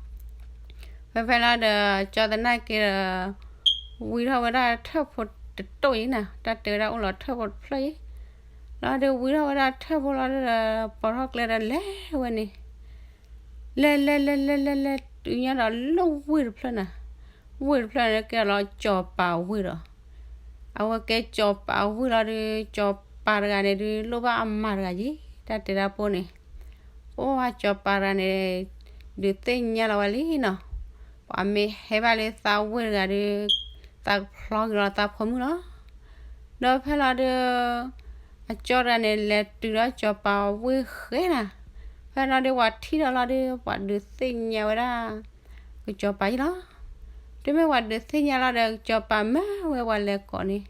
ဖဲဖဲလီၤဒီး ကၠီသနာ်က့ဒီး ဝံထီၣ်ဝဲဒၣ်ထၢၣ်ဖိတတိၢ်အံၤနီၤ, တၢ်တဲဝဲဒၣ်အိၣ်လီၤထၢၣ်ဖိတဖျၢၣ်အံၤ, လီၤဒုးဝံထီၣ်ဝဲဒၣ်ထၢၣ်ဖိလီၤဒုးဒီး ပိာ်ထီၣ်ကျဲဒီးလဲၤဝဲန့ၣ်, လဲၤလဲၤလဲၤလဲၤလဲၤလဲၤတုၤညါဒီးလၢဝ့ၢ်တဖျၢၣ်နီၤ, ဝ့ၢ်တဖျၢၣ်န့ၣ်ကဲလီၤကၠီၤပၤဝ့ၢ်ဒီး အဝဲကဲကၠီၤပၤဝ့ၢ်လီၤဒုး ကၠီၤပၤတဂၤန့ၣ်ဒုး လိၣ်ဘၣ်အမါတဂၤယံၤ တၢ်တဲဒၣ်ဖိန့ၣ်, အိၣ်ဝဲကၠီၤပၤတဂၤန့ၣ် ဒုးသ့ၣ်ညါလီၤဝဲလံနီၤ, ပှၤမ့ၢ်ဟဲဘၣ်လၢသးဝ့ၢ်တဂၤဒုး သးကဖျီက့ၤလီၤသးဖိမုၣ်လီၤ. ဒီးဖဲလီၤဒုး အကၠီတဂၤန့ၣ် လဲၤတုၤဒီးကၠီၤပၤဝ့ၢ်ဃဲနီၤ, ဖဲလီၤဒုး ပှၤထံၣ်ဒီးလီၤဒုး ပှၤဒုးသ့ၣ်ညါဝဲဒၣ် ကစီၤပၤယံၤလီၤ. တုၤမ့ၢ်ပှၤဒုးသ့ၣ်ညါလီၤဒီး ကစီၤပၤမၢဝဲပှၤလဲၤကိးန့ၣ်,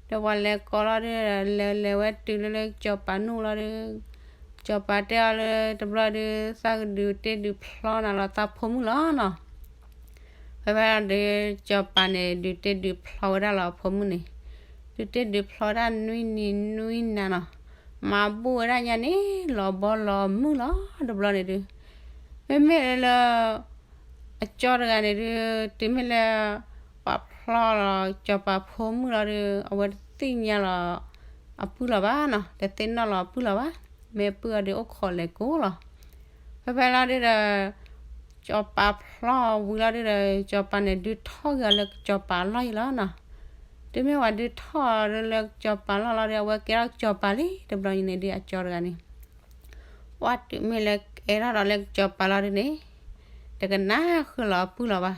ဒီးပှၤလဲၤကိးလီၤဒုး လဲၤလဲၤဝဲတုၤလၢလၢကစီၤပၤနူၢ်လီၤဒီး ကစီၤပၤတဲအီၤလၢတဘျီဒုး သးကဒုးတ့ဒုးဖျီနၤလီၤသးဖိမုၣ်လီၤနီၤ. ဖဲဖဲလီၤဒုး ကစီၤပၤန့ၣ် ဒုးတ့ဒုးဖျီဝဲဒၣ်လီၤအဖိမုၣ်န့ၣ်, ဒုးတ့ဒုးဖျီဝဲဒၣ်နွံနံၤနွံနၤနီၤ, မၤဘူၣ်ဝဲဒၣ်ညါန့ၣ် လီၤဘီလီၤမုၢ်လီၤတဘျီန့ၣ်ဒုး မ့မ့ၢ်လၢ အကၠီတဂၤန့ၣ်ဒုး တုၤမ့ၢ်လၢ ပှၤဖျီလီၤကစီၤပၤဖိမုၣ်လီၤဒုး အဝဲတသ့ၣ်ညါလီၤ အပုၢ်လီၤဘၣ်နီၤ, တသ့ၣ်နီၣ်လီၤအပုၢ်လီၤဘၣ်, မ့ၢ်အပုၢ်အီၤဒုးအိၣ်ခိးလဲၤကိးလီၤ. ဖဲဖဲလီၤဒုးဒီး ကစီၤပၤဖျီဝံၤလီၤဒုးဒီး ကစီၤပၤန့ၣ်ဒုးထီၣ်က့ၤအီၤလၢကစီၤပၤအလီၢ်ယံၤလီၤနီၤ. တုၤမ့ၢ်ဝဲဒုးထီၣ်လၢကစီၤပၤလီၢ်လီၤဒီး အဝဲကဲထီၣ်ကစီၤပၤလံ တဘျီန့ၣ်ဒုး အကၠီတဂၤန့ၣ် ပှၤတုၤမ့ၢ်လၢကဲထီၣ်ဒီးလၢကစီၤပၤလီၢ်ဒုးန့ၣ် တကနၣ်ဃုာ်လီၤအပုၢ်လီၤဘၣ်,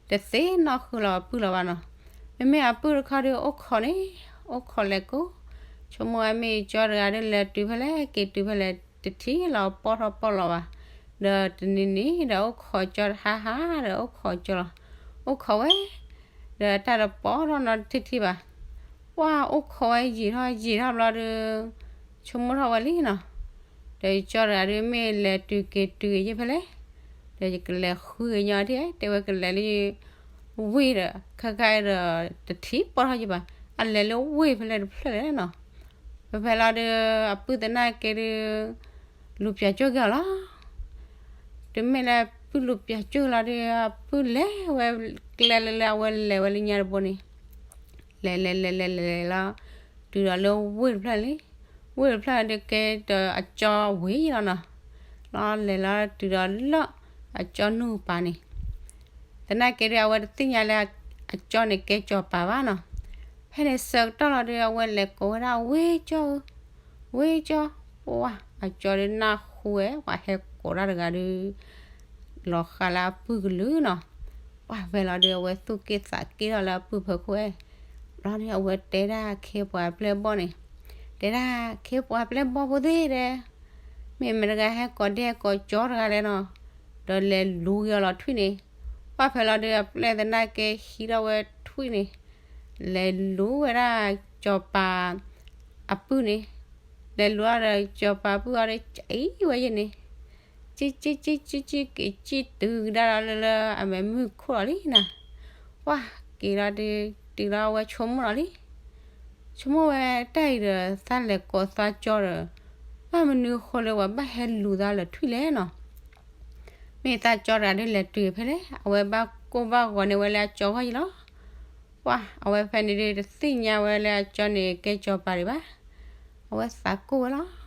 တသ့ၣ်နီၣ်ဃုာ်လီၤအပုၢ်လီၤဘၣ်နီၤ. မ့မ့ၢ်အပုၢ်တခီဒုးအိၣ်ခိးန့ၣ် အိၣ်ခိးလဲၤကိး, ဆိကမိၣ်ဝဲမ့ၢ်ကၠီတဂၤဒုးလဲၤတုၤဖဲလဲၣ်က့ၤတုၤဖဲလဲၣ် တထံၣ်လီၤပီၣ်ထီၣ်ပီၣ်လီၤဘၣ်, ဒီးတနံၤနံၤဒီးအိၣ်ခိးကၠီတဟါဟါဒီးအိၣ်ခိးကၠီလီၤ, အိၣ်ခိးဝဲ ဒီးတၢ်တပီၣ်ထီၣ်နီတထံၣ်ထံၣ်ဘၣ်. ပှၤအိၣ်ခိးဝဲယံာ်ထီၣ်ယံာ်ထီၣ်ဘျီဒုး ဆိကမိၣ်ထီၣ်ဝဲလံနီၤ. ဒီးကၠီတဂၤဒုးမ့ၢ်လဲၤတုၤက့ၤတုၤက့ၤယဲၢ်ဖဲလဲၣ်, ဒီးယကလဲၤဃုကညီဒ် တဲဝဲကလဲၤလၢ ဝ့ၢ်ဒီး ခဲခါဒီး တထံၣ်ပီၣ်ထီၣ်ယံၤဘၣ်, အလဲၤလၢဝ့ၢ်ဖဲလဲၣ်တဖျၢၣ်လဲၣ်နီၤ. ဖဲဖဲလီၤဒုး အပုၢ်သနာ်က့ဒုး လူၤပၠးကၠိၣ်က့ၤအီၤလီၤ. တုၤမ့ၢ်လၢပုၢ်လူၤပၠးကၠိၣ်လီၤဒုး အပုၢ်လဲၤဝဲကျဲလၢလၢအဝဲလဲၤဝဲလၢညါတဘိန့ၣ် လဲၤလဲၤလဲၤလဲၤလဲၤလဲၤလီၤ တုၤဒီးလၢဝ့ၢ်တဖျၢၣ်လံ. ဝ့ၢ်တဖျၢၣ်ဒုးကဲဒီးအကၠီဝံၤလီၤနီၤ. လီၤလဲၤလီၤတုၤဒီးလၢ အကၠီနူၢ်ပၤန့ၣ် သနာ်က့ဒုး အဝဲတသ့ၣ်ညါလၢ အကၠီန့ၣ်ကဲစီၤပၤဘၣ်နီၤ. ဖဲန့ၣ်ဆၢကတီၢ်လီၤဒုး အဝဲလဲၤကိးဝဲဒၣ်ဝ့ၢ်ကၠီဧၢ, ဝ့ၢ်ကၠီ, ပှၢ် အကၠီဒုးနၢ်ဟူဝဲ ပှၤဟဲကိးတၢ်တဂၤဒုး လီၤဃာ်လၢအပုၢ်ကလုၢ်နီၤ. ပှၢ်ဖဲလီၤဒုး အဝဲသူၣ်က့ၣ်သးက့ၣ်ထီၣ်လၢအပုၢ်ဖီခိၣ်ဝဲ, လီၤဒုး အဝဲတဲဒၣ်ခ့ပှၤပျဲၢ်ဘီၣ်န့ၣ်, တဲဒၣ်ခ့ပှၤပျဲၢ်ဘီၣ်ဖိသ့ၣ်တဲ မ့ၢ်မတၤတဂၤဟဲကိးဒဲကိးကၠီတဂၤလဲၣ်နီၤ, ဒီးလဲၤလူၤက့ၤအီၤလီၤထွံၣ်န့ၣ်. ပှၢ်ဖဲလီၤဒုး အပျဲၢ်သနာ်က့ဟံးထီၣ်ဝဲထွံၣ်န့ၣ်, လဲၤလူၤဝဲဒၣ်စီၤပၤအပုၢ်န့ၣ်, လဲၤလူၤအီၤဒီးစီၤပၤပုၢ်အီၤဒီး ကအံၤဝဲယဲန့ၣ် ကံကံကံကံကံကံတုၤကဒါလီၤလၢလၢအမဲာ်မုၢ်ခိၣ်လီၤလံနီၤ. ပှၢ်က့ၤလီၤဒုး တုၤလီၤအဝဲဆိကမိၣ်လီၤလံ. ဆိကမိၣ်ဝဲတၢ်အံၤဒီး သးလဲၤကိးသးကၠီဒီး ဘၣ်မနုၤဃိလၢပှၤဘၣ်ဟဲလူၤသးလၢထွံၣ်လဲၣ်နီၤ. မ့ၢ်သးကၠီတဂၤဒုးလဲၤတုၤဖဲလဲၣ် အဝဲဘၣ်ကိၢ်ဘၣ်ဂီၤန့ၢ်ဝဲလၢအကၠီဂီၢ်ယံၤလီၤ. ပှၢ်အဝဲဖဲန့ၣ်ဒုး တသ့ၣ်ညါဝဲလၢအကၠီန့ၣ်ကဲစီၤပၤဒံးဘၣ်. အဝဲသးကိၢ်ဝဲလီၤ.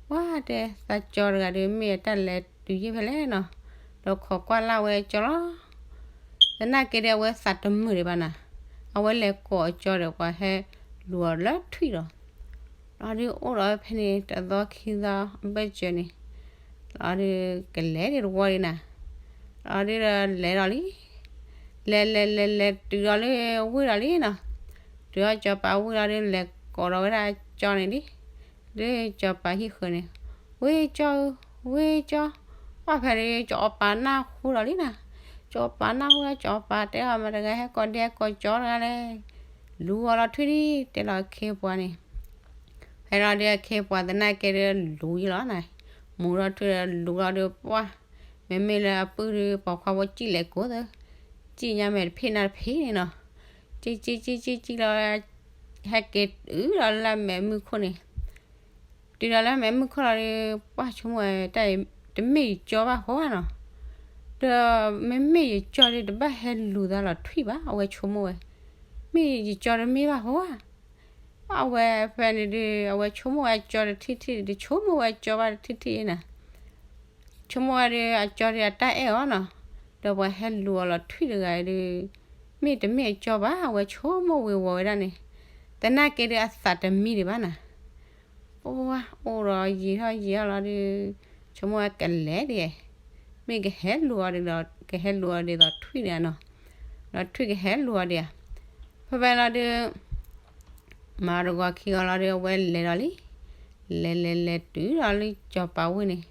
ပှၢ်တဲသးကၠီတဂၤဒုး မ့ၢ်အတၢ်လဲၤတုၤယဲၢ်ဖဲလဲၣ်နီၤ, ဒီးခိးကွၢ်လၢ်ဝဲကၠီလီၤ. သနာ်က့ဒုးအဝဲသးတမုာ်ဒံးဘၣ်နီၤ, အဝဲလဲၤကိးအကၠီဒီးပှၤဟဲလူၤအီၤလၢထွံၣ်လီၤ. လီၤဒုးအိၣ်ဒီးဖဲန့ၣ် တသီခံသီအဘၢၣ်စၢၤန့ၣ် လီၤဒုး ကလဲၤဒံးတဝီဒံးနၤ, လီၤဒုးဒီးလဲၤဒီးလံ, လဲၤလဲၤလဲၤလဲၤတုၤဒီးလၢဝ့ၢ်ဒီးလံနီၤ, တုၤဒီးစီၤပၤဝ့ၢ်လီၤဒုးလဲၤကိးဒီးဝဲဒၣ်ကၠီန့ၣ်လံ, လၢစီၤပၤဟံၣ်ဃၢၤန့ၣ်, ဝ့ၢ်ကၠီဧၢ, ဝ့ၢ်ကၠီ, ပှၢ်ဖဲန့ၣ် စီၤပၤနၢ်ဟူဒီးလံနၤ, စီၤပၤနၢ်ဟူဒီး စီၤပၤတဲအီၤ မတၤတဂၤဟဲကိးဒဲးကိးကၠီတဂၤလဲၣ်, လူၤအီၤလီၤထွံၣ်ဒံး တဲလီၤအခ့အပှၤန့ၣ် ဖဲလီၤဒုးအခ့အပှၤသနာ်က့ဒုးလူၤယံလီၤနၤ, မူၤထီၣ်ထွံၣ်ဒီးလူၤလီၤဒုးပှၢ်, မ့မ့ၢ်လၢအပုၢ်ဒုးပိာ်ခွါဖိစံၣ်လဲၤကိးသၢ, စံၣ်ညါမဲာ်တဖ့ၣ်နၢ်တဖ့ၣ်န့ၣ်နီၤ, စံၣ်စံၣ်စံၣ်စံၣ်စံၣ်လီၤ, ဟဲက့ၤတုၤဒီးလၢမဲာ်မုၢ်ခိၣ်န့ၣ် တုၤဒီးလၢမဲာ်မုၢ်ခိၣ်လီၤဒီး ပှၢ်ဆိကမိၣ်ဝဲတၢ်အံၤ တမ့ၢ်ယကၠီဘၣ်ဃီဧါနီၤ, ဒီးမ့မ့ၢ်ယကၠီဒီး တဘၣ်ဟဲလူၤသးလီၤထွံၣ်ဘၣ် အဝဲဆိကမိၣ်ဝဲ, မ့ၢ်ယကၠီတမ့ၢ်ဘၣ်ဃီဧါ, အဝဲဖဲန့ၣ်ဒုး အဝဲဆိကမိၣ်ဝဲကၠီတထံၣ်ထံၣ် တဆိကမိၣ်ဝဲကၠီဘၣ်တထံၣ်ထံၣ်နၤ ဆိကမိၣ်ဝဲဒီး အကၠီဒီးအတၢ်အဲၣ်အီၤနီၤ, ဒီးပှၤဟဲလူၤအီၤလီၤထွံၣ်တဂၤအံၤဒုး မ့ၢ်တမ့ၢ်အကၠီဘၣ် အဝဲဆိကမိၣ်ဝ့ၤဝီၤဝဲဒၣ်န့ၣ်, သနာ်က့ဒုးအသးတမံဒံးဘၣ်နၤ, ပှၢ်အိၣ်ဒီးယံာ်ထီၣ်ယံာ်ထီၣ်လီၤဒုး ဆိကမိၣ်ဝဲကလဲၤဒံး, မ့ၢ်ကဟဲလူၤအီၤဒ်သိး ကဟဲလူၤအီၤဒ်သိးထွံၣ်န့ၣ်နီၤ, ဒီးထွံၣ်ကဟဲလူၤအီၤဒံးဧါ, ဖဲဖဲလီၤဒုး မၤတဂီၤခံဂီၤလီၤဒီး အဝဲလဲၤဒီးလံ, လဲၤလဲၤလဲၤတုၤဒီးလၢစီၤပၤဝ့ၢ်န့ၣ်,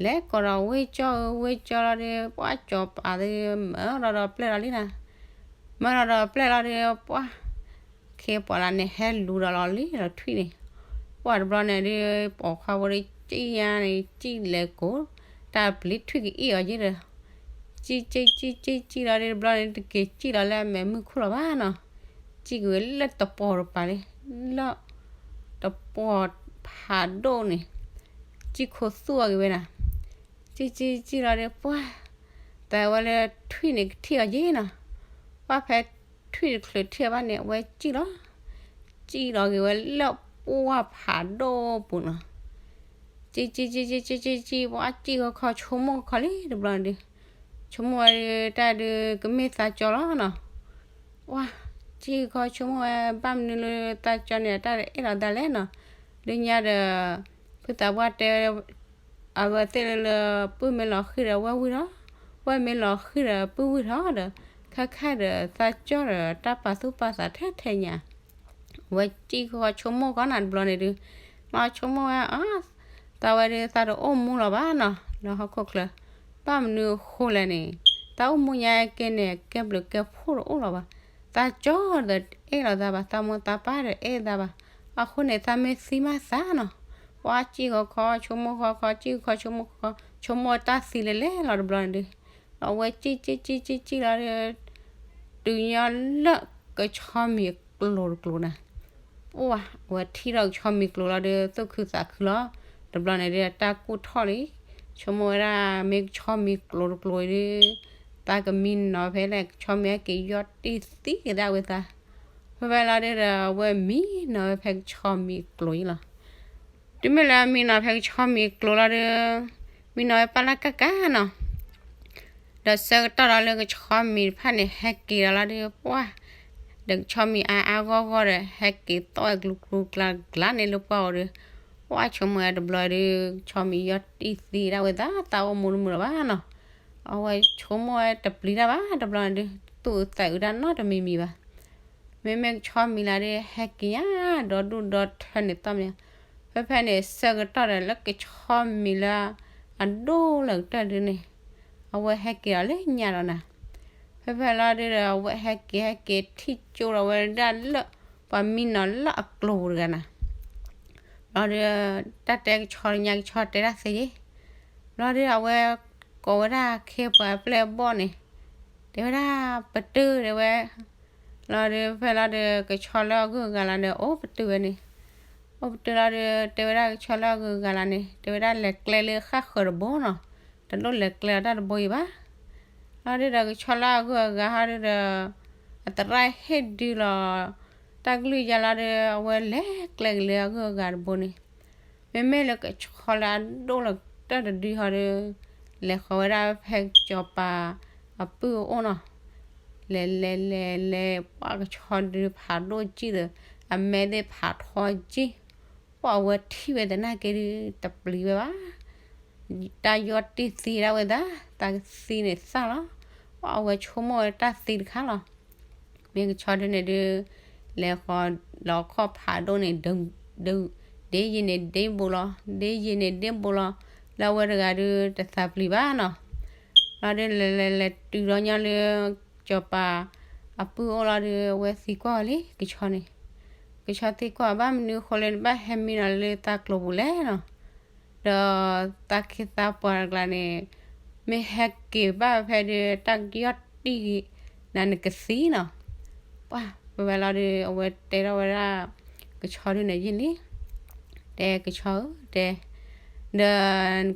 လဲၤကိးဒီးဝ့ၢ်ကၠီဧၢ ဝ့ၢ်ကၠီလီၤဒီး ပှၢ်စီၤပၤဒုး မၢဒီးဒီးပျဲၢ်လီၤလံနၤ, မၢဒီးဒီးပျဲၢ်လီၤဒီး ပှၢ် ခ့ပှၤလၢန့ၣ် ဟဲလူၤဒီးလီၤလံဒီးထွံၣ်န့ၣ်, ပှၢ်တဘျီန့ၣ်ဒုး ပိာ်ခွါဖိဒုး စံၣ်ညါန့ၣ် စံၣ်လဲၤကိး, တၢ်ပျံၤထွံၣ်ကအ့ၣ်အီၤယ့ၢ်ဒီး စံၣ်စံၣ်စံၣ်စံၣ်စံၣ်လီၤဒီး တဘျီန့ၣ် တက့ၤစံၣ်လီၤလၢအမဲာ်မုၢ်ခိၣ်လီၤဘၣ်နီၤ, စံၣ်က့ၤဝဲလၢတပီၤတပၤလံ, လၢ တပီၤဖးဒိၣ်န့ၣ်, စံၣ်ခိၣ်သူၣ်အီၤက့ၤဝဲနၤ, စံၣ်စံၣ်စံၣ်လီၤဒီး ပှၢ် တၢ်ဝဲလၢထွံၣ်န့ၣ်ကထံၣ်အီၤယ့ၢ်နီၤ, ပှၢ်ဖဲထွံၣ်တချုးထံၣ်အီၤဘၣ်န့ၣ် အဝဲစံၣ်လီၤ, စံၣ်လီၤက့ၤဝဲလၢပှၢ်ဖးဒိၣ်ပူၤနီၤ, စံၣ်စံၣ်စံၣ်စံၣ်စံၣ်စံၣ် ပှၢ်စံၣ်ခီခီဆိကမိၣ်ခီလံတဘျီန့ၣ်ဒုး, ဆိကမိၣ်ဝဲဒုး တၢ်ဒုးကမ့ၢ်သးကၠီလီၤနီၤ, ပှၢ်စံၣ်ခီဆိကမိၣ်ဝဲ ဘၣ်မနုၤလၢသးကၠီန့ၣ် တၢ်တအဲၣ်လီၤသးလဲၣ်နီၤ, လၢညါဒီး ဖုသးပှၢ်တဲ အဝဲသ့ၣ်လၢ ပုၢ်မ့ၢ်လီၤဃံၤဒီးဝဲၢ်ဝံၢ်ထီၣ်, ဝဲၢ်မ့ၢ်လီၤဃံၤဒီးပုၢ်ဝံၢ်ထီၣ်ဒီး ခဲခါဒီးသးကၠီဒီးတၢ်ပာ်သူၣ်ပာ်သးထဲထဲညါ, အဝဲစံၣ်ခီဆိကမိၣ်ခီနၤတဘျီန့ၣ်ဒုး, လီၤဆိကမိၣ်ဝဲ သးဝဲဒုးသးတအိၣ်မူလီၤဘၣ်နီၤ လၢဟီၣ်ခိၣ်ချၢ, ဘၣ်မနုၤအဃိလဲၣ်န့ၣ်, သးအိၣ်မူညါကဲန့ၣ် ကဲဘျုးကဲဖှိၣ်တအိၣ်လီၤဘၣ်, သးကၠီဒီးတအဲၣ်လီၤသးဘၣ် သးမိၢ်သးပၢ်ဒီးအဲၣ်သးဘၣ်, အဃိန့ၣ် သးမ့ၢ်သံမးသးနီၤ, ပှၢ်စံၣ်ခီခီဆိကမိၣ်ခီခီ စံၣ်ခီဆိကမိၣ်ခီ ဆိကမိၣ်တၢ်သံလဲၤလဲၤလီၤတဘျီန့ၣ်ဒုး, ဒီးအဝဲစံၣ်စံၣ်စံၣ်စံၣ်စံၣ်လီၤဒီး တုၤညီလၢကဆီမံၤကျိၤတကျိၤနၤ, ပှၢ် အဝဲထံၣ်ဒီးကဆီမံၤကျိၤလီၤဒီး သူၣ်ခုသးခုလီၤ, တဘျီန့ၣ်ဒုးတၢ်ကူၣ်ထီၣ်လံ, ဆိကမိၣ်ဝဲဒၣ်မ့ၢ်ကဆီမံၤကျိၤတကျိၤအံၤဒုး, သးကမံနီၤဖဲလဲၣ် ကဆီမံၤဟဲက့ၤယီၢ်တံၢ်သံကဒါဝဲသး, ဖဲဖဲလီၤဒုးဒီး အဝဲမံနီၤဝဲဖဲကဆီမံၤကျိၤအံၤလီၤ. တုၤမ့ၢ်လၢမံနီၤဖဲကဆီမံၤကျိၤလီၤဒီး, မံနီၤဝဲပၢ်လၢကကါနီၤ, ဒီးဆၢကတီၢ်ဒီးလၢကဆီမံၤတဖၣ်န့ၣ် ဟဲက့ၤဒီးလီၤဒီး ပှၢ် ဒီးကဆီမံၤအါအါဂီၢ်ဂီၢ်ဒီး ဟဲက့ၤသီၣ်ဝဲကျူကျူကျါကျါန့ၣ်လၢပှၢ်အီၤဒီး, ပှၢ်ဆိကမိၣ်ဝဲတဘျီဒီး ကဆီမံၤယီၢ်တံၢ်သံဒၣ်ဝဲသး သးအိၣ်မူတမုာ်လၢၤဘၣ်နီၤ, အဝဲဆိကမိၣ်ဝဲတပျံၤတၢ်ဘၣ်တဘျီန့ၣ်ဒုး သူၣ်အုးသးအုးတၢ်နီတမံၤမံၤဘၣ် မ့မ့ၢ်ကဆီမံၤလၢဒုး ဟဲက့ၤညါဒီဒူၣ်ဒီထၢန့ၣ်သီၣ်မး, ဖဲဖဲန့ၣ် ဆၢကတီၢ်ဒီးလၢကဆီမံၤလၢ အဒိၣ်လၢကတၢၢ်ဒုးန့ၣ်, အဝဲဟဲက့ၤဒီးလၢညါဒီးနၤ, ဖဲဖဲလီၤဒုးဒီး အဝဲဟဲက့ၤဟဲက့ၤထံၣ်ကၠိဒီးဝဲဒၣ်လၢ ပှၤမံနီၤလၢအကျိၤပူၤတဂၤနၤ ဘျီဒီး တၢ်တဲကဆီလၢညါကဆီတဲတၢ်သ့ယ့ၣ်, ဘျီဒီးအဝဲကိးဝဲဒၣ်ခ့ပှၤပျဲၢ်အဘီၣ်န့ၣ်, တဲဝဲဒၣ်ပတုာ်တဲဝဲ, လီၤဒီးဖဲလီၤဒီးကဆီလၢအဂုၤအဂၤလီၤဒီး အိၣ်ပတုာ်ဝဲန့ၣ်, အိၣ်ပတုာ်လီၤဒီး တဲဝဲဒၣ်ကဆီလၢအဂုၤအဂၤလီၤန့ၣ် တဲဝဲဒၣ်လဲၤကျဲလၢဃၣ်ဃၢၤတဘိနီၤ, တလိၣ်လဲၤကျဲလီၤတၢ်တဘိအံၤဘၣ် လီၤဒုးဒီးကဆီလၢအဂုၤအဂၤဟီဒုးဒီး အသရၣ်ဟ့ၣ်ဒုးလီၤ တၢ်ကလုၢ်ယါလီၤဒီး အဝဲလဲၤကျဲက့ၤလၢအဂုၤအဂၤတဘိန့ၣ်, မ့မ့ၢ်လၢကဆီလၢအဒိၣ်လၢကတၢၢ်တဒုဟီဒီး လဲၤဃီၤဝဲဒၣ်ဖဲစီၤပၤအပုၢ်အအိၣ်နီၤ, လဲၤလဲၤလဲၤလဲၤ ပှၢ်ကဆီဒုးဖးဒိၣ်ကံၢ်ဒီး အမဲာ်သ့ၣ်ဖးထီကံၢ် ပှၢ်အဝဲထံၣ်ဝဲသနာ်က့ဒုး တပျံၤဝဲဘၣ်. တၢ်ယီၢ်တံၢ်သံဒၣ်ဝဲသး, သးကသံန့ၣ်သၣ်လီၤ. အဝဲဆိကမိၣ်ဝဲတၢ်သံတခါလီၤ. မ့ၢ်ကဆီဒုန့ၣ်ဒုး လဲၤဃီၤလီၤခီၣ်ဖးဒိၣ်န့ၣ် ဒုး ဒုး ဒ့ယံာ်န့ၣ်ဒ့ဘူးလီၤ, ဒ့ယံာ်န့ၣ်ဒ့ဘူးလီၤ, လၢအဝဲတဂၤဒုးတသးပျံၤဘၣ်နီၤ. လီၤဒုးလဲၤလဲၤလဲၤတုၤဒီးညီလၢ ကစီၤပၤအပုၢ်အိၣ်လီၤဒုး အဝဲသံကွၢ်ဝဲလံ ကဆီန့ၣ်, ကဆီသံကွၢ် ဘၣ်မနုၤဃိလၢနဘၣ်ဟဲမံနီၤလၢသးကျိၤပူၤလဲၣ်နီၤ. ဒီးသးခ့သးပှၤတကျါန့ၣ် မ့ၢ်ဟဲက့ၤဘၣ်ဖဲဒုး တၢ်ကယီၢ်တံၢ်နၤနကသံနီၤ. ပှၢ်ဖဲဖဲလီၤဒုး အဝဲတဲထီၣ်ဝဲဒၣ် ကဆီဒုန့ၣ်ယံာ်လံ, တဲကဆီဧၢ တဲ, ဒီးန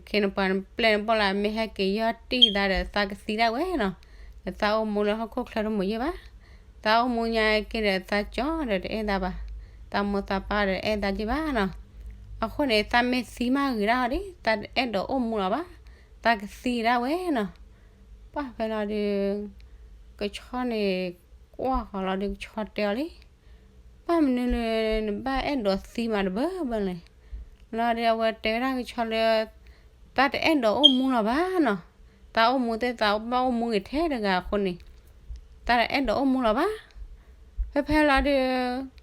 ခ့နပှၤနပျဲၢ်နဘီၣ်လၢ မ့ၢ်ဟဲက့ၤယီၢ်တံၢ်သးဒီး သးကသံဒၣ်ဝဲနီၤ. ဒီးသးအိၣ်မူလၢဟီၣ်ခိၣ်ချၢတမုာ်ယဲၢ်ဘၣ်, သးအိၣ်မူညါက့ၤဒီးသးကၠီဒီးတအဲၣ်သးဘၣ်, သးမိၢ်သးပၢ်ဒီးတအဲၣ်သးယဲၢ်ဘၣ်နီၤ. အဃိန့ၣ် သးမ့ၢ်သံမးဂ့ၤဒၣ်ဟီဒံး သးတအဲၣ်ဒိးအိၣ်မူလီၤဘၣ်, သးကသံဒၣ်ဝဲနီၤ. ပှၢ်ဖဲလီၤဒုး ကဆီန့ၣ် ကွၢ်ဃီၤလီၤဒုး ကဆီတဲအီၤလံ ဘၣ်မနုၤလၢ နဘၣ်အဲၣ်ဒိးသံမးတဘၢဘၢလဲၣ်. လီၤဒုးအဝဲတဲဝဲဒၣ်ကဆီလၢ သးတအဲၣ်ဒိးအိၣ်မူလီၤဘၣ်နီၤ. သးအိၣ်မူသ့ၣ်သးဘၣ်အိၣ်မူဂ့ၤထဲတဂၤအဃိန့ၣ် သးတအဲၣ်ဒိးအိၣ်မူလီၤဘၣ်. ဖဲဖဲလီၤဒုး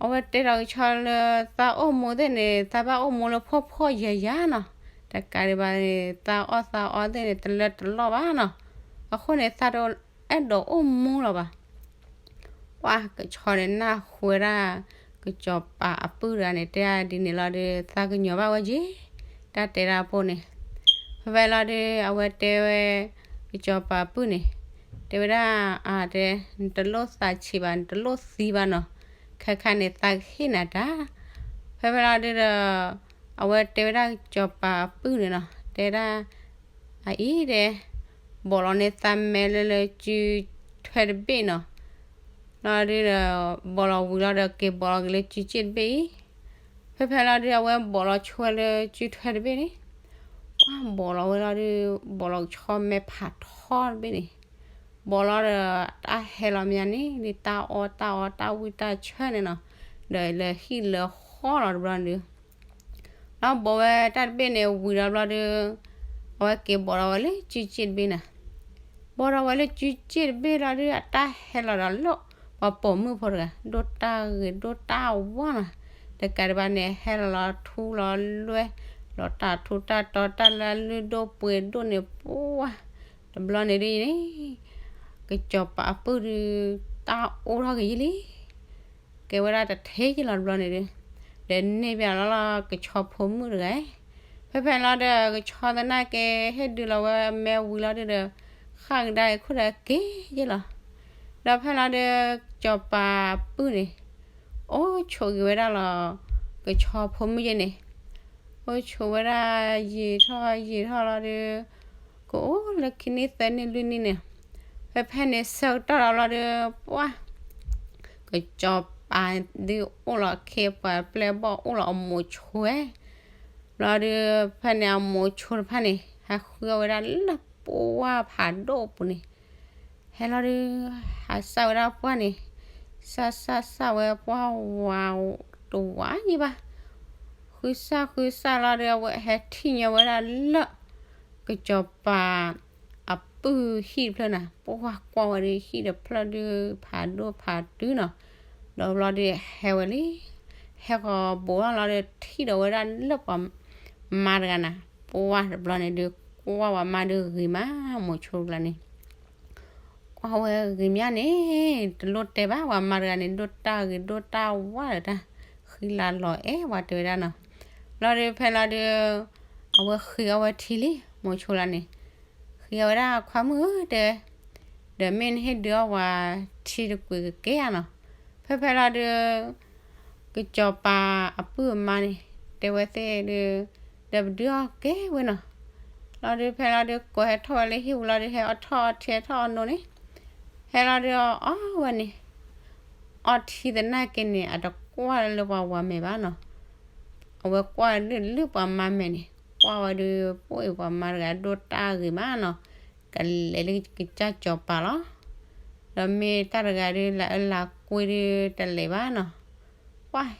အဝဲတဲဒီးကဆီလၢ သးအိၣ်မူသ့ၣ်န့ၣ် သးဘၣ်အိၣ်မူလၢဖှီၣ်ဖှီၣ်ယာ်ယာ်နီၤ. တကးဒံးဘၣ်န့ၣ် သးအီၣ်သးအီသ့ၣ်န့ၣ် တလၢတလီၢ်ဘၣ်နီၤ. အဃိန့ၣ် သးတအဲၣ်ဒိးအိၣ်မူလီၤဘၣ်. ပှၢ်ကဆီန့ၣ်နၢ်ဟူဝဲဒၣ် ကစီၤပၤအပုၢ်တဂၤန့ၣ် တဲဒၣ်ဒ်န့ၣ်လီၤဒုး သးကညီၤဘၣ်ဝဲက့ၤ တၢ်တဲဒၣ်အပိၢ်န့ၣ်. ဖဲဖဲလီၤဒုး အဝဲတဲဝဲ ကစီၤပၤအပုၢ်န့ၣ် တဲဝဲဒၣ် အါတဲ နတလိၣ်သးဆံးဘၣ် နတလိၣ်သံဘၣ်နီၤ. ခဲခါန့ၣ် သးကဟ့ၣ်နၤတၢ်. ဖဲဖဲလီၤဒုးဒီး အဝဲတဲဝဲဒၣ်ကစီၤပၤအပုၢ်န့ၣ်နီၤ တဲဒၣ် အအံၤတဲ ဘီးလီၤန့ၢ်သးမဲလၢလၢစုထွဲတဘ့ၣ်နီၤ. လီၤဒုးဒီး ဘီးလီၤဝံၤလီၤဒီး က့ၤဘီးလီၤက့ၤလၢစုစ့ၣ်တဘ့ၣ်အံၤ. ဖဲဖဲလီၤဒုး အဝဲဘီးလီၤဆိဝဲလၢစုထွဲတဘ့ၣ်န့ၣ် ပှၢ်ဘီးလီၤဝဲလီၤဒုး ဘီးလီၤကဆီမဲဖးထီတဘ့ၣ်န့ၣ် ဘီးလီၤဒီး တၢ်ဟဲလီၤမးန့ၣ် ဒ်တၢ်အီၣ်တၢ်အီတၢ်ဝံၣ်တၢ်ဆၢန့ၣ်နီၤ. ဒီးလၢဟံၣ်လၢဃီလီၤတဘျီန့ၣ်ဒုး လီၤဘီးဝဲတၢ်တဘ့ၣ်န့ၣ် ဝံၤဒီးဘျီဒုး အဝဲက့ၤဘီးဒီးဝဲလၢစုစ့ၣ်တဘ့ၣ်န့ၣ် ဘီးဒီးဝဲလၢစုစ့ၣ်တဘ့ၣ်လီၤဒုး အတၢ်ဟဲလီၤဒီးလၢ ပှၤပိာ်မုၣ်ဖိတဂၤ ဒိၣ်တၢ်ဂ့ၤဒိၣ်တၢ်ဝါနီၤ. တကးဒံးဘၣ်န့ၣ် ဟဲလီၤလီၤထူလီၤလွဲ လီၤတၢ်ထူတၢ်တီၤတၢ်လၢလုၢ်ဒိၣ်ပှ့ၤဒိၣ်န့ၣ် ပှၢ် တဘျီန့ၣ်ဒ်န့ၣ် ကစီၤပၤအပုၢ်ဒုး တၢ်အိၣ်ထီၣ်က့ၤယံာ်လံ ကဲဝဲဒၣ်တထ့ယံာ်လီၤတဘျီန့ၣ်ဒုး ဒီးန့ၢ်ဘၣ်လီၤလီၤကဆီဖိမုၣ်တဂၤ ဖဲဖဲလီၤဒီး ကဆီသနာ်က့ ဟ့ၣ်ဒုးလီၤဝဲအမဲဝံၤလီၤဒုးဒီး ဃၣ်ကဒါအံၤခိၣ်ဒီးက့ၤယဲၢ်လီၤ. ဒီးဖဲလီၤဒုး ကစီၤပၤအပုၢ်န့ၣ် အိၣ်ဆိးက့ၤဝဲဒၣ်လီၤ ကဆီဖိမုၣ်ယဲၢ်န့ၣ် အိၣ်ဆိးဝဲဒၣ်ယံာ်ထီၣ်ယံာ်ထီၣ်လီၤဒုး ကအိၣ်လၢခံနံၣ်သၢနံၣ်လွံၢ်နံၣ်န့ၣ် ဖဲဖဲန့ၣ်ဆၢကတီၢ်ဒီးလီၤဒုး ပှၢ် ကစီၤပၤဒုးအိၣ်လီၤခ့ပှၤပျဲၢ်ဘီၣ်အိၣ်လီၤအမိၤဆိဝဲ ဘျီဒုး ဖဲန့ၣ်အမိၤဆိတဖၣ်န့ၣ် ဟဲဃုအီၣ်ဝဲဒၣ်လၢပှၢ်ဖးဒိၣ်အပူၤန့ၣ် ဟဲလီၤဒုး ဟးစၢ်ဝဲဒၣ်ပှၢ်န့ၣ် စၢ်စၢ်စၢ်ဝဲပှၢ်ဝးတဝးယံၤဘၣ် ဃုစၢ်ဃုစၢ်လီၤဒုး အဝဲဟဲထံၣ်ညီဝဲဒၣ်လၢ ကစီၤပၤအပုၢ်ဟံၣ်တဖျၢၣ်န့ၣ် ပှၢ်ကွၢ်ဝဲဒုးဟံၣ်တဖျၢၣ်ဒုးဖးဒိၣ်ဖးတုၤနီၤ ဒီးဘျီဒုးဟဲဝဲလံ ဟဲဃီၤဘိးထီၣ်လီၤဒုး ထံၣ်ဒီးဝဲဒၣ်လၢပှၤမါတဂၤန့ၣ် ပှၢ်တဘျီန့ၣ်ဒုး ကွၢ်ဝဲမါဒုးဂ့ၤမး မိၤဆိတကျါန့ၣ် ကွၢ်ဝဲဂ့ၤမးန့ၣ် တလိၣ်တဲဘၣ် ပှၤမါတဂၤန့ၣ် ဒိၣ်တၢ်ဂ့ၤဒိၣ်တၢ်ဝါဒီးတၢ် ဃံလၤလီၤအဲၣ်ဝဲတဲဝဲဒၣ်နီၤ လီၤဒုးဖဲလီၤဒုး အဝဲဃ့အီၣ်ဝဲထံလံ မိၤဆိလၢန့ၣ် ဃ့အီၣ်ဝဲဒၣ်ခွါမုၣ်ဧၢတဲဝဲ ဒီးမ့ၢ်နဟ့ၣ်ဒုးအီၣ်ဝဲထံတကွံာ်ကကဲဧါနီၤ ဖဲဖဲလီၤဒုး ကစီၤပၤအပုၢ်အမါန့ၣ် တဲဝဲသ့ၣ်ဒုး ဒီးပဒုးအီၣ်ကဲဝဲနီၤ လီၤဒုးဖဲလီၤဒုး ကိးဟဲထီၣ်ဝဲလၢဟံၣ်ပူၤလီၤဒုး ဟဲအီၣ်ထီၣ်အီထံအီၣ်ထီၣ်အီနိန့ၣ် ဟဲလီၤဒုးအီၣ်ဝဲန့ၣ် အီထံသနာ်က့န့ၣ် အတကွၢ်လၢပှၤဝၤမဲာ်ဘၣ်နီၤ အဝဲကွၢ်ဒုးလၢပှၤမါမဲာ်န့ၣ် ကွၢ်ဝဲဒုး ပှၤမါတဂၤဒိၣ်တၢ်ဂ့ၤမးနီၤ ကလဲၤလၢကစၢ်စီၤပၤလီၤ ဒီးမ့ၢ်တၢ်တဂၤဒုး လၢအလၤကွ့ဒုးတလဲၤဘၣ်နီၤ ပှၢ်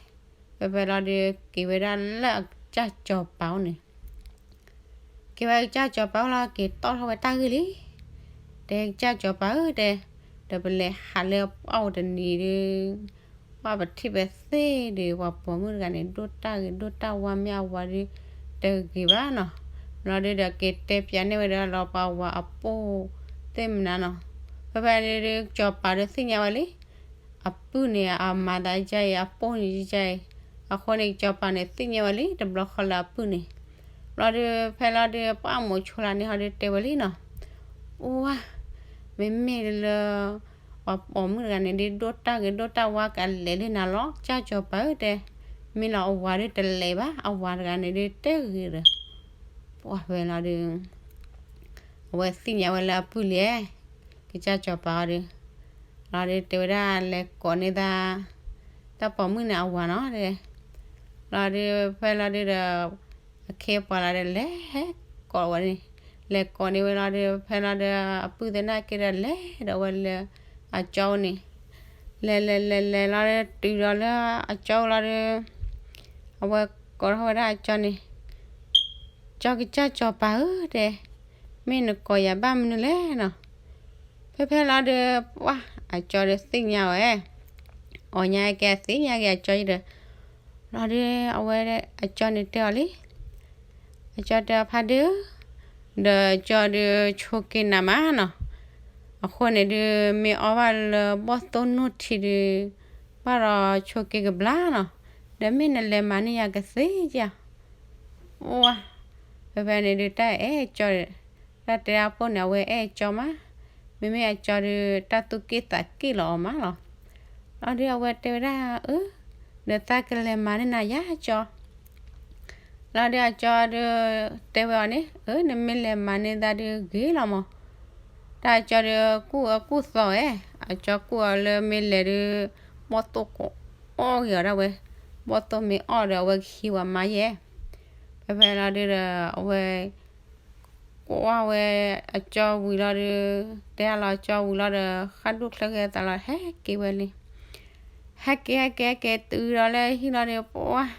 ဖဲဖဲလီၤဒုး က့ၤဝဲဒၣ်လၢအကစၢ်စီၤပၤအိၣ်န့ၣ် က့ၤဝဲကစၢ်စီၤပၤအိၣ်လီၤ က့ၤတီၣ်ထီၣ်ဝဲတၢ်ဂ့ၢ်လံ. တဲကစၢ်စီၤပၤဧၢ တဲ, ဒီးပလဲၤဟးလၢပှၢ်အိၣ်တနံၤဒီး ပှၢ်ပထံၣ်ဝဲသ့ၣ်ဒီး ပှၤပိာ်မုၣ်တဂၤန့ၣ် ဒိၣ်တၢ်ဂ့ၤဒိၣ်တၢ်ဝါ မ့ၢ်အဝၤဒီး တဂ့ၤဘၣ်နီၤ. ဘျီဒုဒီးက့ၤတဲပၠးန့ၢ်ဝဲဒီးလီၤ ပှၤဝၤအပိၢ်သ့ၣ်မနုၤနီၤ. ဖဲဖဲန့ၣ်ဒုး စီၤပၤဒီးသ့ၣ်ညါဝဲလံ အပုၢ်န့ၣ် အမၤသးဒ်အံၤ အပိၢ်န့ၣ်ဒ်အံၤ. အဃိန့ၣ် စီၤပၤန့ၣ်သ့ၣ်ညါဝဲလံ တဘျီဃီလၢအပုၢ်န့ၣ်. ဘျီဒုး ဖဲလီၤဒုး ပှၢ်မိၤဆိလးန့ၣ်ဟီဒုးတဲဝဲလံနီၤ, အိၣ်ဝါ, မ့မ့ၢ်လၢ ပှၤပိာ်မုၣ်တဂၤန့ၣ်ဒုး ဒိၣ်တၢ်ဂ့ၤဒိၣ်တၢ်ဝါ ကလဲၤလၢနၤလီၤ ကစၢ်စီၤပၤဧၢ တဲ. မ့ၢ်လီၤအဝၤဒုးတလဲၤဘၣ် အဝၤတဂၤန့ၣ်ဒုး တဂ့ၤဒီး ပှၢ်ဖဲလီၤဒုး အဝဲသ့ၣ်ညါဝဲလၢအပုၢ်လံ, ကစၢ်စီၤပၤအီၤဒီး, လီၤဒုးတဲဝဲဒၣ်လဲၤကိးန့ၢ်သး တၢ်ပိာ်မုၣ်န့ၣ်အဝၤနီၤတဲ. လီၤဒုး ဖဲလီၤဒုးဒီး အခ့အပှၤလီၤဒီး လဲၤကိးဝဲန့ၣ်, လဲၤကိးန့ၢ်ဝဲလီၤဒုး ဖဲလီၤဒုး အပုၢ်သနာ်က့ဒီး လဲၤဒီးဝဲလၢ အကၠီအိၣ်န့ၣ်, လဲၤလဲၤလဲၤလဲၤလီၤဒုး တုၤဒီးလၢအကၠီအိၣ်လီၤဒုး အဝဲကိးထီၣ်ဝဲဒၣ်အကၠီန့ၣ်, ကၠီကစၢ်စီၤပၤဧၢ တဲ, မ့ၢ်နကိးယၤဘၣ်မနုၤလဲၣ်နီၤ. ဖဲဖဲလီၤဒုး ပှၢ်အကၠီဒီးသ့ၣ်ညါဝဲ, အီၣ်ညါက့ၤအသ့ၣ်ညါက့ၤအကၠီဒီး, လီၤဒုး အဝဲအကၠီန့ၣ်တဲအီၤလံ, အကၠီတဲအီၤဖါဒုး, ဒီးကၠီဒုးဆိက့ၤနၤမးနီၤ. အဃိန့ၣ်ဒုး မ့ၢ်အီၣ်ဘၣ်လၢဘီၣ်သိၣ်နီၢ်ထံဒုး ဘၣ်ဒီးဆိက့ၤကဘျါနီၤ, ဒီးမ့ၢ်နလဲၤမၤန့ၢ်ယၤကသ့ဧါ. အိၣ်ဝါ, ဖဲဖဲန့ၣ်ဒုး တၢ်အဲၣ်ကၠီ, တၢ်တဲဒၣ်ပိၢ်န့ၣ် အဝဲအဲၣ်ကၠီမး, မ့မ့ၢ်အကၠီဒုး တၢ်သူၣ်က့ၣ်သးက့ၣ်လီၤအီၤမးလီၤ. လီၤဒုးအဝဲတဲဝဲဒၣ် အၢ, ဒီးသးကလဲၤမၤန့ၢ်နၤယၤကၠီ လီၤဒုးအကၠီဒုး တဲဝဲအီၤန့ၣ် အၢ နမ့ၢ်လဲၤမၤန့ၢ်သးဒုးဂ့ၤလီၤမး. တၢ်အကၠီဒုးကူၣ်အကူၣ်သီဝဲ, အကၠီကူၣ်အီၤလၢမ့ၢ်လဲၤဒုး ဘီၣ်သိၣ်ကအီၣ်ဂ့ၤအီၤဒၣ်ဝဲ, ဘီၣ်သိၣ်မ့ၢ်အီၣ်ဒီးအဝဲကဟံးဝဲမါယဲၢ်. ဖဲဖဲလီၤဒုးဒီး အဝဲ ကွၢ်ဝဲအကၠီဝံၤလီၤဒုး, တဲအလီၤကၠီဝံၤလီၤဒီး ဃၣ်ဒိၣ်ချၢက့ၤသးလီၤ ဟဲက့ၤဝဲလံ. ဟဲက့ၤ ဟဲက့ၤ ဟဲက့ၤ တုၤဒီးလၢဟံၣ်လီၤဒီး ပှၢ်,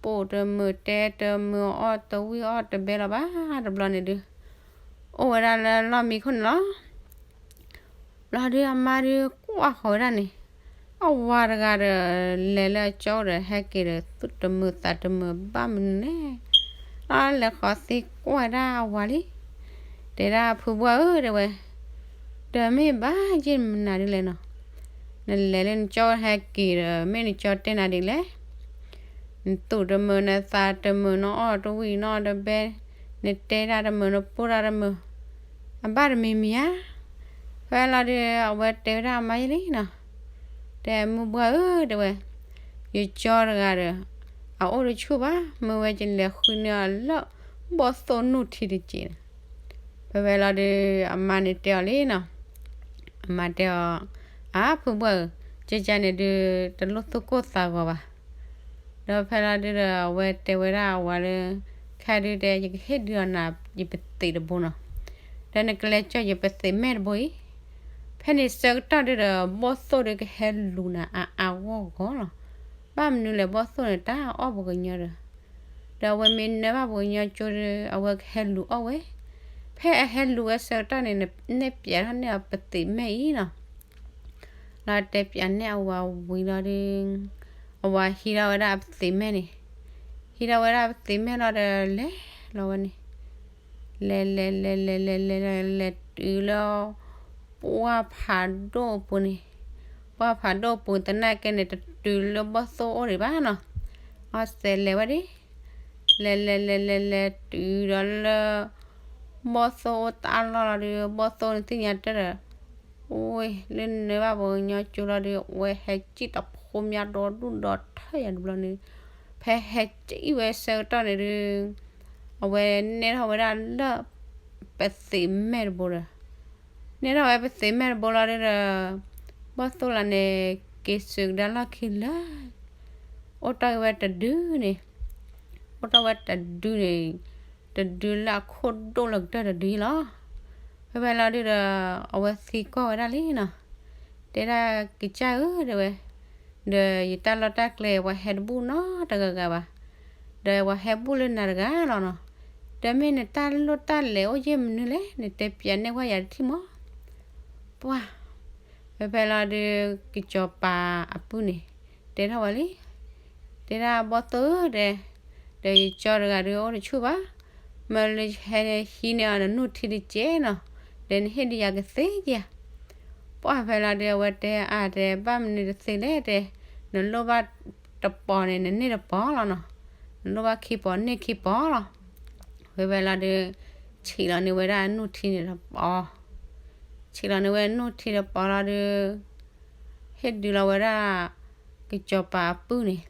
ပိာ်တမုာ် တဲတမုာ် အီၣ်တဝံၣ်အီၣ်တဘဲလီၤဘၣ်တဘျီန့ၣ်ဒုး, အိၣ်ဝဲဒၣ်လၢလီၢ်မံခိၣ်န့ၣ်လီၤ. လီၤဒုးအမါဒုးကွၢ်ဃီၤဝဲဒၣ်န့ၣ်, အဝၤတဂၤဒီး လဲၤလၢအကၠီဒီး ဟဲက့ၤဒီး သူၣ်တမုာ်သးတမုာ်ဘၣ်မနုၤလဲၣ်. လီၤလဲၤဃီၤသံကွၢ်ဝဲဒၣ်အဝၤလံ, တဲဒၣ်ဖုဘှၢ်ဧၢ တဲဝဲ, ဒီးမ့ၢ်ဘၣ်ယ့ၢ်မနုၤဒ်လဲၣ်နီၤ, နလဲၤလၢနကၠီဟဲက့ၤဒီး မ့ၢ်နကၠီတဲနၤဒ်လဲၣ်. နသူၣ်တမုာ် နသးတမုာ် နအီၣ်တဝံၣ် နအီၣ်တဘဲ, နတဲတၢ်တမုာ် နပိၢ်တၢ်တမုာ်, အဘၣ်တမံၤမံၤဧါ. ဖဲလီၤဒုး အဝဲတဲဝဲဒၣ်အမါယဲၢ်လံနီၤ, တဲမုၢ်ဘှၢ်ဧၢ တဲဝဲ, ယကၠီတဂၤဒီး အအိၣ်တဆူၣ်ဘၣ်, မ့ၢ်ဝဲယလဲၤဃုန့ၢ်အီၤလၢ ဘီၣ်သိၣ်နူၢ်ထံတက့ၢ်န့ၣ်. ဖဲဖဲလီၤဒုး အမါန့ၣ်တဲအီၤလံနီၤ, အမါတဲအီၤ, အါ ဖုဘှၢ်ဧၢ, ကကန့ၣ်ဒုး တလိၣ်သူၣ်ကိၢ်သးဂီၤဘၣ်. ဒီးဖဲလီၤဒုးဒီး အဝဲတဲဝဲဒၣ်အဝၤလၢ ခဲဒုးတဲ ယကဟ့ၣ်ဒုးအီၤနၤ ယပသံးတဘိနီၤ, ဒီးနကလဲၤကၠီယပသံးမဲာ်တဘိအံၤ. ဖဲန့ၣ်ဆၢကတီၢ်ဒုးဒီး ဘီၣ်သိၣ်ဒုးကဟဲလူၤနၤအါအါဂီၢ်ဂီၢ်လီၤ. ဘၣ်မနုၤလဲၣ် ဘီၣ်သိၣ်န့ၣ် တၢ်အီၣ်ပှၤကညီဒီး, ဒီးအဝဲမ့ၢ်နၢဘၣ်ပှၤကညီကၠိဒီး အဝဲကဟဲလူၤအီၣ်ဝဲ. ဖဲအဟဲလူၤဝဲဆၢကတီၢ်န့ၣ် နဲၣ်ပၠးထီၣ်န့ၢ်အပသံးမဲာ်အံၤနီၤ. လီၤတဲပၠးန့ၢ်အဝၤဝံၤလီၤဒုး အဝၤဟံးထီၣ်ဝဲဒၣ်အပသံးမဲာ်န့ၣ်, ဟံးထီၣ်ဝဲဒၣ်အပသံးမဲာ်လီၤဒီး လဲၤလီၤဝဲန့ၣ်, လဲၤလဲၤလဲၤလဲၤလဲၤလဲၤလဲၤလဲၤတုၤလၢ ပှၢ်ဖးဒိၣ်အပူၤန့ၣ်, ပှၢ်ဖးဒိၣ်အပူၤသနာ်က့န့ၣ် တတုၤလၢဘီၣ်သိၣ်အိၣ်ဒံးဘၣ်နီၤ. အီၣ်စဲးလဲၤဝဲဒၣ်, လဲၤလဲၤလဲၤလဲၤလဲၤတုၤဒီးလၢ ဘီၣ်သိၣ်အိၣ်တၢ်လီၢ်လီၤဒီး ဘီၣ်သိၣ်န့ၣ်သ့ၣ်ညါတၢ်ဒီး အိၣ်လၢနၢဘၣ်ပှၤကညီကၠိလီၤဒီး အဝဲဟဲစံၣ်တဖိမးဒီဒူၣ်ဒီထၢၣ်ယၤတဘျီန့ၣ်, ဖဲဟဲစံၣ်ဝဲဆၢကတီၢ်န့ၣ်ဒုး အဝဲနဲၣ်ထီၣ်ဝဲဒၣ်လၢ ပသံးမဲာ်တဘိဒီး, နဲၣ်ထီၣ်ဝဲပသံးမဲာ်တဘိလီၤဒုးဒီး ဘီၣ်သိၣ်လၢန့ၣ် က့ၤစုၤကဒါလီၢ်ခံလၢ အိၣ်တ့ၢ်ဝဲတဒုန့ၣ်, အိၣ်တ့ၢ်ဝဲတဒုန့ၣ်, တဒုလၢအခိၣ်ဒိၣ်လၢကတၢၢ်တဒုလီၤ. ဖဲဖဲလီၤဒုးဒီး အဝဲသံကွၢ်ဝဲဒၣ်လံနီၤ, တဲဒၣ်ကစၢ်ဧၢ တဲဝဲ, ဒီးယတၢ်လီၢ်တၢ်ကျဲ ပှၤဟဲတဘူၣ်နီတဂၤဂၤဘၣ်, ဒီးပှၤဟဲဘူၣ်လၢနၤတဂၤလီၤနီၤ. တ ဒီးမ့ၢ်နတၢ်လိၣ်တၢ်လဲၤအိၣ်ယဲၢ်မနုၤလဲၣ်, နတဲပျးနဲၣ်ကွၢ်ယၤတထံၣ်မး. ပှၢ်, ဖဲဖဲလီၤဒုး ကစီၤပၤအပုၢ်န့ၣ် တဲထီၣ်ဝဲလံ, တဲဒၣ် ဘီၣ်သိၣ်ဧၢ တဲ, ဒီးယကၠီတဂၤဒုးအိၣ်တဆူၣ်ဘၣ်, မၢလၢဟဲဟံးန့ၢ်အီၤနနူၢ်ထံတကဲနီၤ, ဒီးနဟ့ၣ်ဒုးယၤကသ့ဧါ. ပှၢ်, ဖဲလီၤဒုး အဝဲတဲအါတဲ ဘၣ်မနုၤတသ့လဲၣ်တဲ, နလိၣ်ဘၣ်တပီၤန့ၣ် နန့ၢ်တပီၤလီၤနီၤ, နလိၣ်ဘၣ်ခံပီၤန့ၢ်ခံပီၤလီၤ. ဖဲဖဲလီၤဒုး ဆံးလီၤန့ၢ်ဝဲဒၣ်နူၢ်ထံန့ၣ်တပီၤ, ဆံးလီၤန့ၢ်ဝဲနူၢ်ထံတပီၤလီၤဒုး ဟ့ၣ်ဒုးလီၤဝဲဒၣ် ကစီၤပၤအပုၢ်န့ၣ်,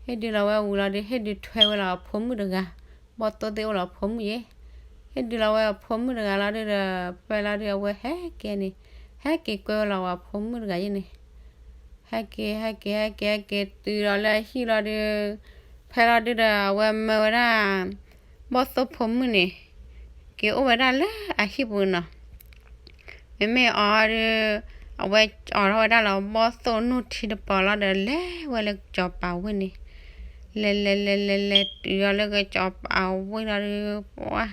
ဟ့ၣ်ဒုးလီၤဝဲဝံၤလီၤဒုး ဟ့ၣ်ဒုးထွဲဝဲလီၤအဖိမုၣ်တဂၤ, ဘီၣ်သိၣ်သ့ၣ်အိၣ်လီၤအဖိမုၣ်ယဲ, ဟ့ၣ်ဒုးလီၤဝဲအဖိမုၣ်တဂၤလီၤဒုးဒီး ဖဲလီၤဒုးအဝဲဟဲက့ၤန့ၣ်, ဟဲက့ၤကွဲဝဲလီၤဝဲအဖိမုၣ်တဂၤယဲန့ၣ်, ဟဲက့ၤ ဟဲက့ၤ ဟဲက့ၤ ဟဲက့ၤတုၤဒီးလၢအဟံၣ်လီၤဒုး, ဖဲလီၤဒုးဒီး အဝဲမၢဝဲဒၣ် ဘီၣ်သိၣ်ဖိမုၣ်န့ၣ် က့ၤအိၣ်ဝဲဒၣ်လၢအဟံၣ်ပူၤနီၤ. မ့မ့ၢ်အီၤဒုး အဝဲအိးထီၣ်ဝဲဒၣ်လီၤ ဘီၣ်သိၣ်နူၢ်ထံတပီၤလီၤဒီး လဲၤဝဲလၢကစီၤပၤဝ့ၢ်န့ၣ်, လဲၤလဲၤလဲၤလဲၤလဲၤတုၤအီၤလၢကစီၤပၤဝ့ၢ်လီၤဒုး ပှၢ်,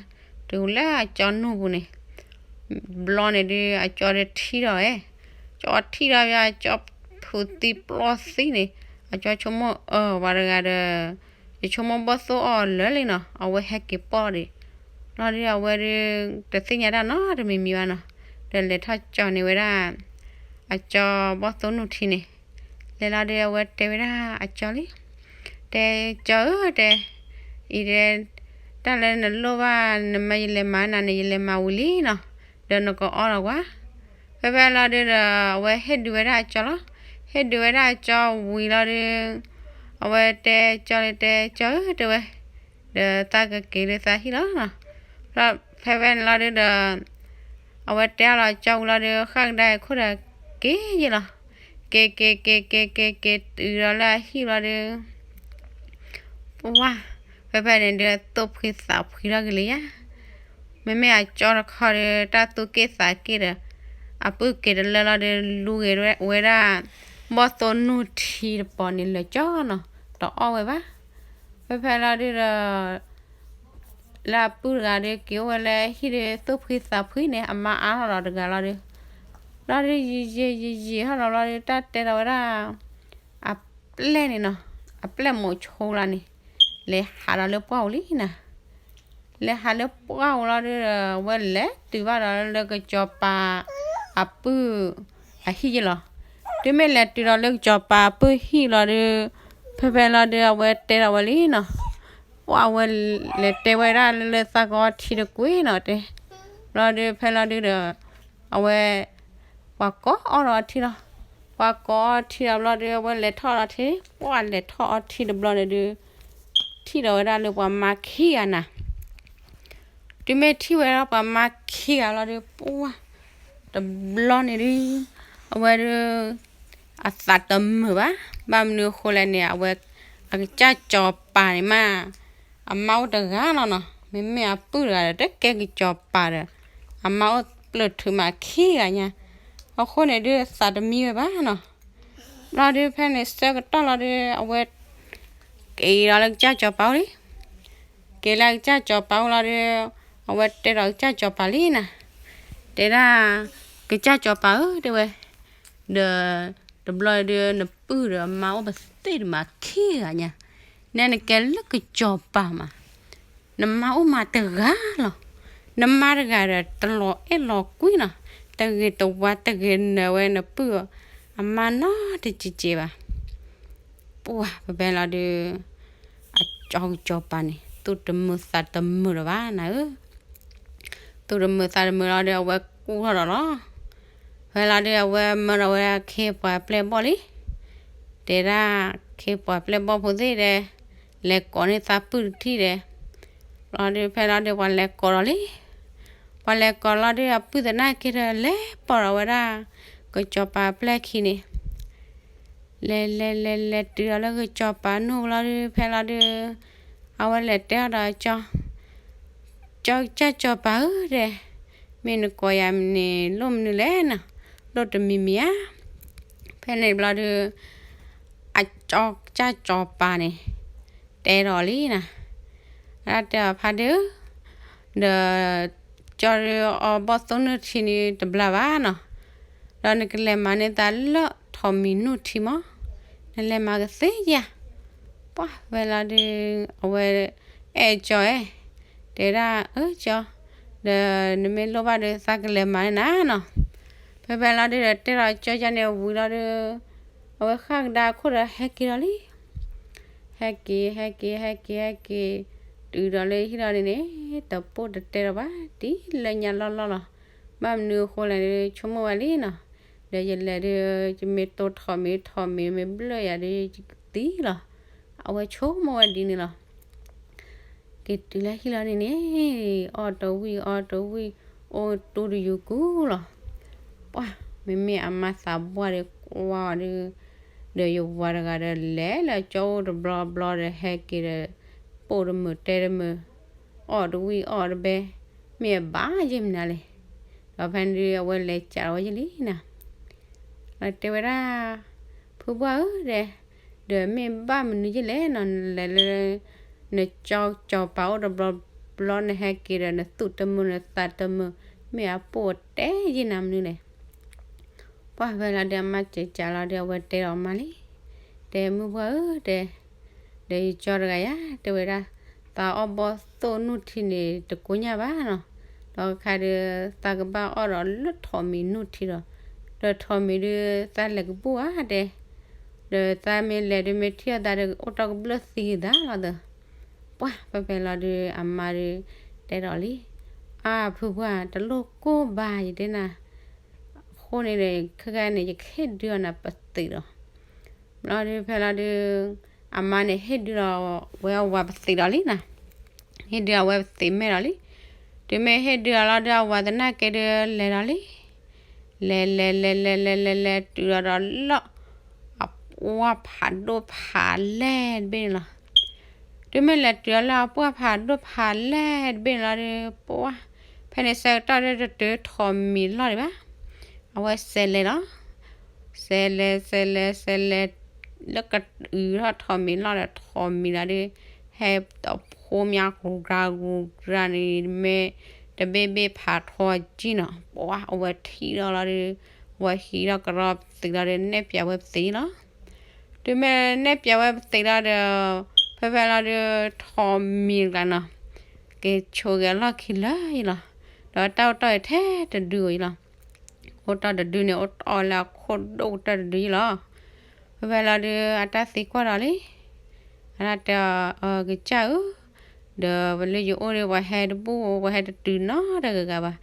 တုၤလၢအကၠီနူၢ်ပူၤန့ၣ်, ဘျီန့ၣ်ဒုး အကၠီဒုးထံၣ်ဒီးဝဲ, ကၠီထံၣ်ဒီး အကၠီဖုးသံပျီၢ်သံန့ၣ်, အကၠီဆိကမိၣ်အၢ ပှၤတဂၤဒီး ယဆိကမိၣ်ဘီၣ်သိၣ်အီၣ်လၢာ်လံနီၤ, အဝဲဟဲက့ၤပိာ်ဒံး, လီၤဒုးအဝဲဒုး တသ့ၣ်ညါတၢ်နီတမံၤမံၤဘၣ်နီၤ, ဒီးလဲၤထီၣ်ကၠီန့ၢ်ဝဲဒၣ် အကၠီဘီၣ်သိၣ်နူၢ်ထံန့ၣ်, လဲၤလီၤဒုးအဝဲတဲဝဲဒၣ်အကၠီလံ, တဲကၠီဧၢ တဲ, အံၤတဲ, တၢ်လၢနလိၣ်ဘၣ် နမၢယလဲၤမၤနၤန့ၣ် ယလဲၤမၤဝံၤလံနီၤ, ဒီးနကအီၣ်ဒီးကွၢ်. ဖဲဖဲလီၤဒုးဒီး အဝဲဟ့ၣ်ဒုးဝဲဒၣ်အကၠီလီၤ, ဟ့ၣ်ဒုးဝဲဒၣ်အကၠီဝံၤလီၤဒုး, အဝဲတဲကၠီလၢတဲကၠီဧၢ တဲဝဲ, ဒီးသးကက့ၤလၢသးဟံၣ်လီၤ. ဖဲဖဲန့ၣ်လီၤဒုးဒီး အဝဲတဲအီၤလီၤကၠီဝံၤလီၤဒုး ဃၣ်ကဒါအခိၣ်ဒီးက့ၤယဲလီၤ, က့ၤက့ၤက့ၤက့ၤက့ၤက့ၤ တုၤဒီးလၢအဟံၣ်လီၤဒုး ပှၢ်, ဖဲဖဲန့ၣ်ဒုး သူၣ်ဖှံသးဖှံထီၣ်က့ၤလံယါ, မ့မ့ၢ်အကၠီတခီဒီး တၢ်သူၣ်က့ၣ်သးက့ၣ်ဒီး အပုၢ်က့ၤတလၢလီၤဒီး လူၤဂ့ၤဝဲဒၣ် ဘီၣ်သိၣ်နူၢ်ထံတပီၤန့ၣ်လၢာ်ကၠီနီၤ, တအီၣ်ဝဲဘၣ်. ဖဲဖဲလီၤဒုးဒီး လၢအပုၢ်တဂၤဒီး က့ၤအိၣ်ဝဲလၢဟံၣ်ဒီး သူၣ်ဖှံသးဖှံန့ၣ် အမါအါထီၣ်ဒီးတဂၤလီၤဒီး, လီၤဒုးယံာ်ယံာ်ယံာ်ယံာ်ထီၣ်ဒီးလီၤဒီး တၢ်တဲဒီးဝဲဒၣ် အပျဲၢ်န့ၣ်နီၤ, အပျဲၢ်မိၤဆိလၢန့ၣ် လဲၤဟးဒီးလၢပှၢ်ပူၤလံနီၤ. လဲၤဟးလၢပှၢ်ပူၤလီၤဒုးဒီး အဝဲလဲၤတုၤဘၣ်ဒီးလၢကစီၤပၤအပုၢ်အဟံၣ်ယဲလီၤ. တုၤမ့ၢ်လဲၤတုၤဒီးလၢကစီၤပၤအပုၢ်ဟံၣ်လီၤဒုး ဖဲဖဲလီၤဒုး အဝဲတဲဒီးဝဲလံနီၤ, ပှၢ်အဝဲလဲၤတဲဝဲဒၣ်လၢသးကအီထံတကွ့နီၤတဲ, လီၤဒုးဖဲလီၤဒုးဒီး အဝဲ ပှၤကိးအီၣ်ဒီးအီထံလီၤ. ပှၤကိးအီထံလီၤဘျီဒီး အဝဲလဲၤထီၣ်လီၤထံ, ပှၢ်လဲၤထီၣ်အီထံတဘျီန့ၣ်ဒုး ထံၣ်ဒီးဝဲဒၣ်လၢပှၤမါခံဂၤနၤ. တုၤမ့ၢ်ထံၣ်ဝဲဒၣ်ပှၤမါခံဂၤလီၤဒီး ပှၢ် တဘျီန့ၣ်ဒုး အဝဲဒုး အသးတမုာ်ဘၣ်. ဘၣ်မနုၤအဃိလဲၣ်န့ၣ် အဝဲ အကစၢ်စီၤပၤန့ၣ်မး အမါအိၣ်တဂၤလီၤနီၤ. မ့မ့ၢ်အပုၢ်တဂၤဒီး တကဲကစီၤပၤဒီး အမါအိၣ်ပျၢၢ်ထုးမးခံဂၤညါ. အဃိန့ၣ်ဒုး သးတမံဝဲဘၣ်နီၤ. ဘျီဒုးဖဲန့ၣ်ဆၢကတီၢ်လီၤဒုး အဝဲ က့ၤဒီးလၢကစၢ်စီၤပၤအိၣ်လံ. က့ၤလၢကစၢ်စီၤပၤအိၣ်လီၤဒီး အဝဲတဲဒီးကစၢ်စီၤပၤလံနီၤ. တဲဒၣ် ကစၢ်စီၤပၤဧၢ တဲဝဲ, ဒီး တဘျီဒုး နပုၢ်ဒီးအမါအိၣ်ပသ့ၣ်တမးခံဂၤညါ, နဲနကဲလၢကစီၤပၤမး နမါအိၣ်မးတဂၤလီၤ. နမါတဂၤဒီး တလီၤအဲၣ်လီၤကွံနီၤ, တဂ့ၤတဝါ တဂ့ၤနၢၤဝဲနပုၢ်အီၤ အမါနီတစဲးစဲးဘၣ်. ပှၢ် ဖဲဖဲလီၤဒုး အကစၢ်စီၤပၤန့ၣ် သူၣ်တမုာ်သးတမုာ်လၢၤဘၣ်နၤဧၢ. သူၣ်တမုာ်သးတမုာ်လီၤဒီး အဝဲကူၣ်ထီၣ်ဒီးလီၤ. ဖဲလီၤဒုး အဝဲမၢဒီးဝဲဒၣ်ခ့ပှၤပျဲၢ်ဘီၣ်လံ. တဲဒၣ် ခ့ပှၤပျဲၢ်ဘီၣ်ဖိသ့ၣ်ဒီး လဲၤကိးန့ၢ်သးပုၢ်တထံၣ်ဒီး လီၤဒုး ဖဲလီၤဒုး ပှၤလဲၤကိးဒီးလံ. ပှၤလဲၤကိးလီၤဒုး အပုၢ်သနာ်က့ဒီး လဲၤပိာ်ဒီးဝဲဒၣ် ကစီၤပၤပျဲၢ်ခံန့ၣ် လဲၤလဲၤလဲၤလဲၤတုၤဒီးလၢကစီၤပၤနူၢ်လီၤဒုး ဖဲလီၤဒုး အဝဲလဲၤတဲအီၤဒီး ကၠီ ကၠီ ကစၢ်စီၤပၤဧၢ တဲ, မ့ၢ်နကိးယၤန့ၣ် လိၣ်မနုၤလဲၣ်နီၤ, လိၣ်တမံၤမံၤဧါ. ဖဲန့ၣ်ဘျီဒုး အကစၢ်စီၤပၤန့ၣ် တဲဒီးလံနီၤ, အတဲအီၤ ဖါဒ့ဧၢ ဒီး ကၠီဒုးအီဘီၣ်သိၣ်နုၢ်ထံန့ၣ်တဘျီဘၣ်နီၤ, ဒီးနကလဲၤမၤန့ၢ်သးလၢထိးမံၤနုၢ်ထံမး, နလဲၤမၤကသ့ဧါ. ပှၢ်ဖဲလီၤဒုး အဝဲ အဲၣ်ကၠီအဲၣ်, တဲဒၣ်အၢကၠီ, ဒီးနမ့ၢ်လိၣ်ဘၣ်ဒီးသးကလဲၤမၤန့ၢ်နၤနီၤ. ဖဲဖဲလီၤဒုးဒီးတဲဒီးကၠီယါန့ၣ်ဝံၤလီၤဒီး အဝဲဃၣ်ကဒါအခိၣ်ဒီးဟဲက့ၤဒီးလံ ဟဲက့ၤ ဟဲက့ၤ ဟဲက့ၤ ဟဲက့ၤ, တုၤဒီးလၢဟံၣ်လီၤန့ၣ်န့ၣ် တပိၢ်တတဲလၢၤဘၣ် တံၤလၢညါလီၢ်လီၢ်လီၤ. ဘၣ်မနုၤအဃိလဲၣ်ဒီး ဆိကမိၣ်ဝဲလံနီၤ, ဒီးယလဲၤဒီး ယမ့ၢ်တိထိးမံၤ ထိးမံၤမ့ၢ်ဘျၢၣ်ယၤဒီး ယကသံလီၤ. အဝဲဆိကမိၣ်ဝဲဒ်န့ၣ်လီၤ. က့ၤတုၤလၢဟံၣ်လီၤန့ၣ်န့ၣ် အီၣ်တဝံၣ်အီတဝံၣ် အိၣ်တူၢ်တယူၤကူလီၤ. ပှၢ် မ့မ့ၢ်အမါသးပှၢ်ဒီးကွၢ်အီၤဒီး ဒီးယဝၤတဂၤဒီးလဲၤလၢကၠီအိၣ်တဘျီဘျီဒီးဟဲက့ၤဒီး ပိၢ်တမုာ်တဲတမုာ် အီၣ်တဝံၣ်အီၣ်တဘဲ မ့ၢ်အဘၣ်ယဲၢ်မနုၤလဲၣ်. ဒီးဖဲန့ၣ်ဒုးအဝဲလဲၤကးလီၤဝဲယဲၢ်လံနီၤ. တဲဝဲဒၣ် ဖုပှၢ်ဧၢဒီး ဒီးမ့ၢ်ဘၣ်မနုၤယဲၢ်လဲၣ်နီၤ နလဲၤလၢ နကၠီကၠီပၤအိၣ်တဘျီဘျီ နဟဲက့ၤဒီးနသူၣ်တမုာ်နသးတမုာ် မ့ၢ်အပိၢ်တဲယဲၢ်နၤမနုၤလဲၣ်. ပှၢ်ဖဲလီၤဒီးအမါကးကးလီၤဒီးအဝဲတဲဒီးအမါလံ တဲမုၢ်ပှၢ်ဧၢတဲ ဒီးယကၠီတဂၤယါ တဲဝဲဒၣ် သးအီၣ်ဘီၣ်သိၣ်နုၢ်ထံန့ၣ် တကိညၢ်ဘၣ်နီၤ. ဒီးခါဒီး သးကဘၣ်အီၣ်ဒီးလၢထိးမံၤနုၢ်ထံဒီး ဒီးထိးမံၤဒုး သးလဲၤကဘူၣ်ဧါတဲ ဒီးသးမ့ၢ်လဲၤဒုးမ့ၢ်ထံၣ်အီၤသးဒီး အိၣ်တ့ၢ်ကဘျၢၣ်သံသးလီၤသၢ. ပှၢ်ဖဲဖဲလီၤဒုး အမါဒုး တဲဒီးလံ အါဖုပှၢ် တလိၣ်ကိၢ်ဘၣ်ယတဲနၤ အဃိန့ၣ်ဒီး ခဲကနံၣ်န့ၣ် ယကဟ့ၣ်ဒုးအီၤနၤပသံးဒီး ဘျီဒုးဖဲလီၤဒုး အမါန့ၣ်ဟ့ၣ်ဒုးလီၤဝဲအဝၤပသံးဒီးလံနီၤ. ဟ့ၣ်ဒုးအဝဲပသံးမဲာ်ဒီးလံ. တုၤမ့ၢ်ဟ့ၣ်ဒုးအီၤလီၤဒုး အဝၤသနာ်က့ဒုးလဲၤဒီးလံ. လဲၤလဲၤလဲၤလဲၤလဲၤလဲၤလဲၤတုၤဒီးလီၢ် အပှၢ်ဖးဒိၣ်ဖးလဲၢ်တဘ့ၣ်န့ၣ်လီၤ. တုၤမ့ၢ်လဲၤတုၤအီၤလၢအပှၢ်ဖးဒိၣ်ဖးလဲၢ်တဘ့ၣ်န့ၣ်လီၤဒီး ပှၢ် ဖဲန့ၣ်ဆၢကတီၢ်ဒုးတတုၤထိးမံၤလီၢ်ဒံးဘၣ်. အဝဲစဲးလဲၤလီၤ. စဲးလဲၤ စဲးလဲၤ စဲးလဲၤ လၢကအုးထီၣ်ထိးမံၤလီၢ်ဒီးထိးမံၤလီၤဒုး ဟဲတဖိမၠါဂူၤဂၤဂူၤဂၤန့ၣ် မ့ၢ်တဘ့ၣ်ဘ့ၣ်ဖးထီကံနီၤ. ပှၢ် အဝဲထံၣ်ဒီးလီၤဒုး အဝဲဟံးထီၣ်ကရီပသံးလီၤဒီး နဲၣ်ပၠးဝဲပသံးလီၤ. တုၤမ့ၢ်နဲၣ်ပၠးဝဲပသံးလီၤဒီး ဖဲဖဲလီၤဒုး ထိးမံၤတကျါနီၤ က့ၤဆိးက့ၤအလီၢ်ခံလၢာ်အံၤလီၤ. ဒီးတၢ်အိၣ်တီၢ်အံၤထဲတဒုအံၤလီၤ. အိၣ်တီၢ်တဒုန့ၣ် အိၣ်တီၢ်လၢအခိၣ်ဒိၣ်ကတၢၢ်တဒုအံၤလီၤ. ဖဲဖဲလီၤဒုး အတၢ်သံကွၢ်ဒီးလံ အတၢ်တဲအီၤ ကစၢ်ဧၢ, ဒီးလၢယအိၣ်ဒီး ပှၤဟဲတဘူၣ် ပှၤဟဲတတုၤနီတဂၤဂၤဘၣ်.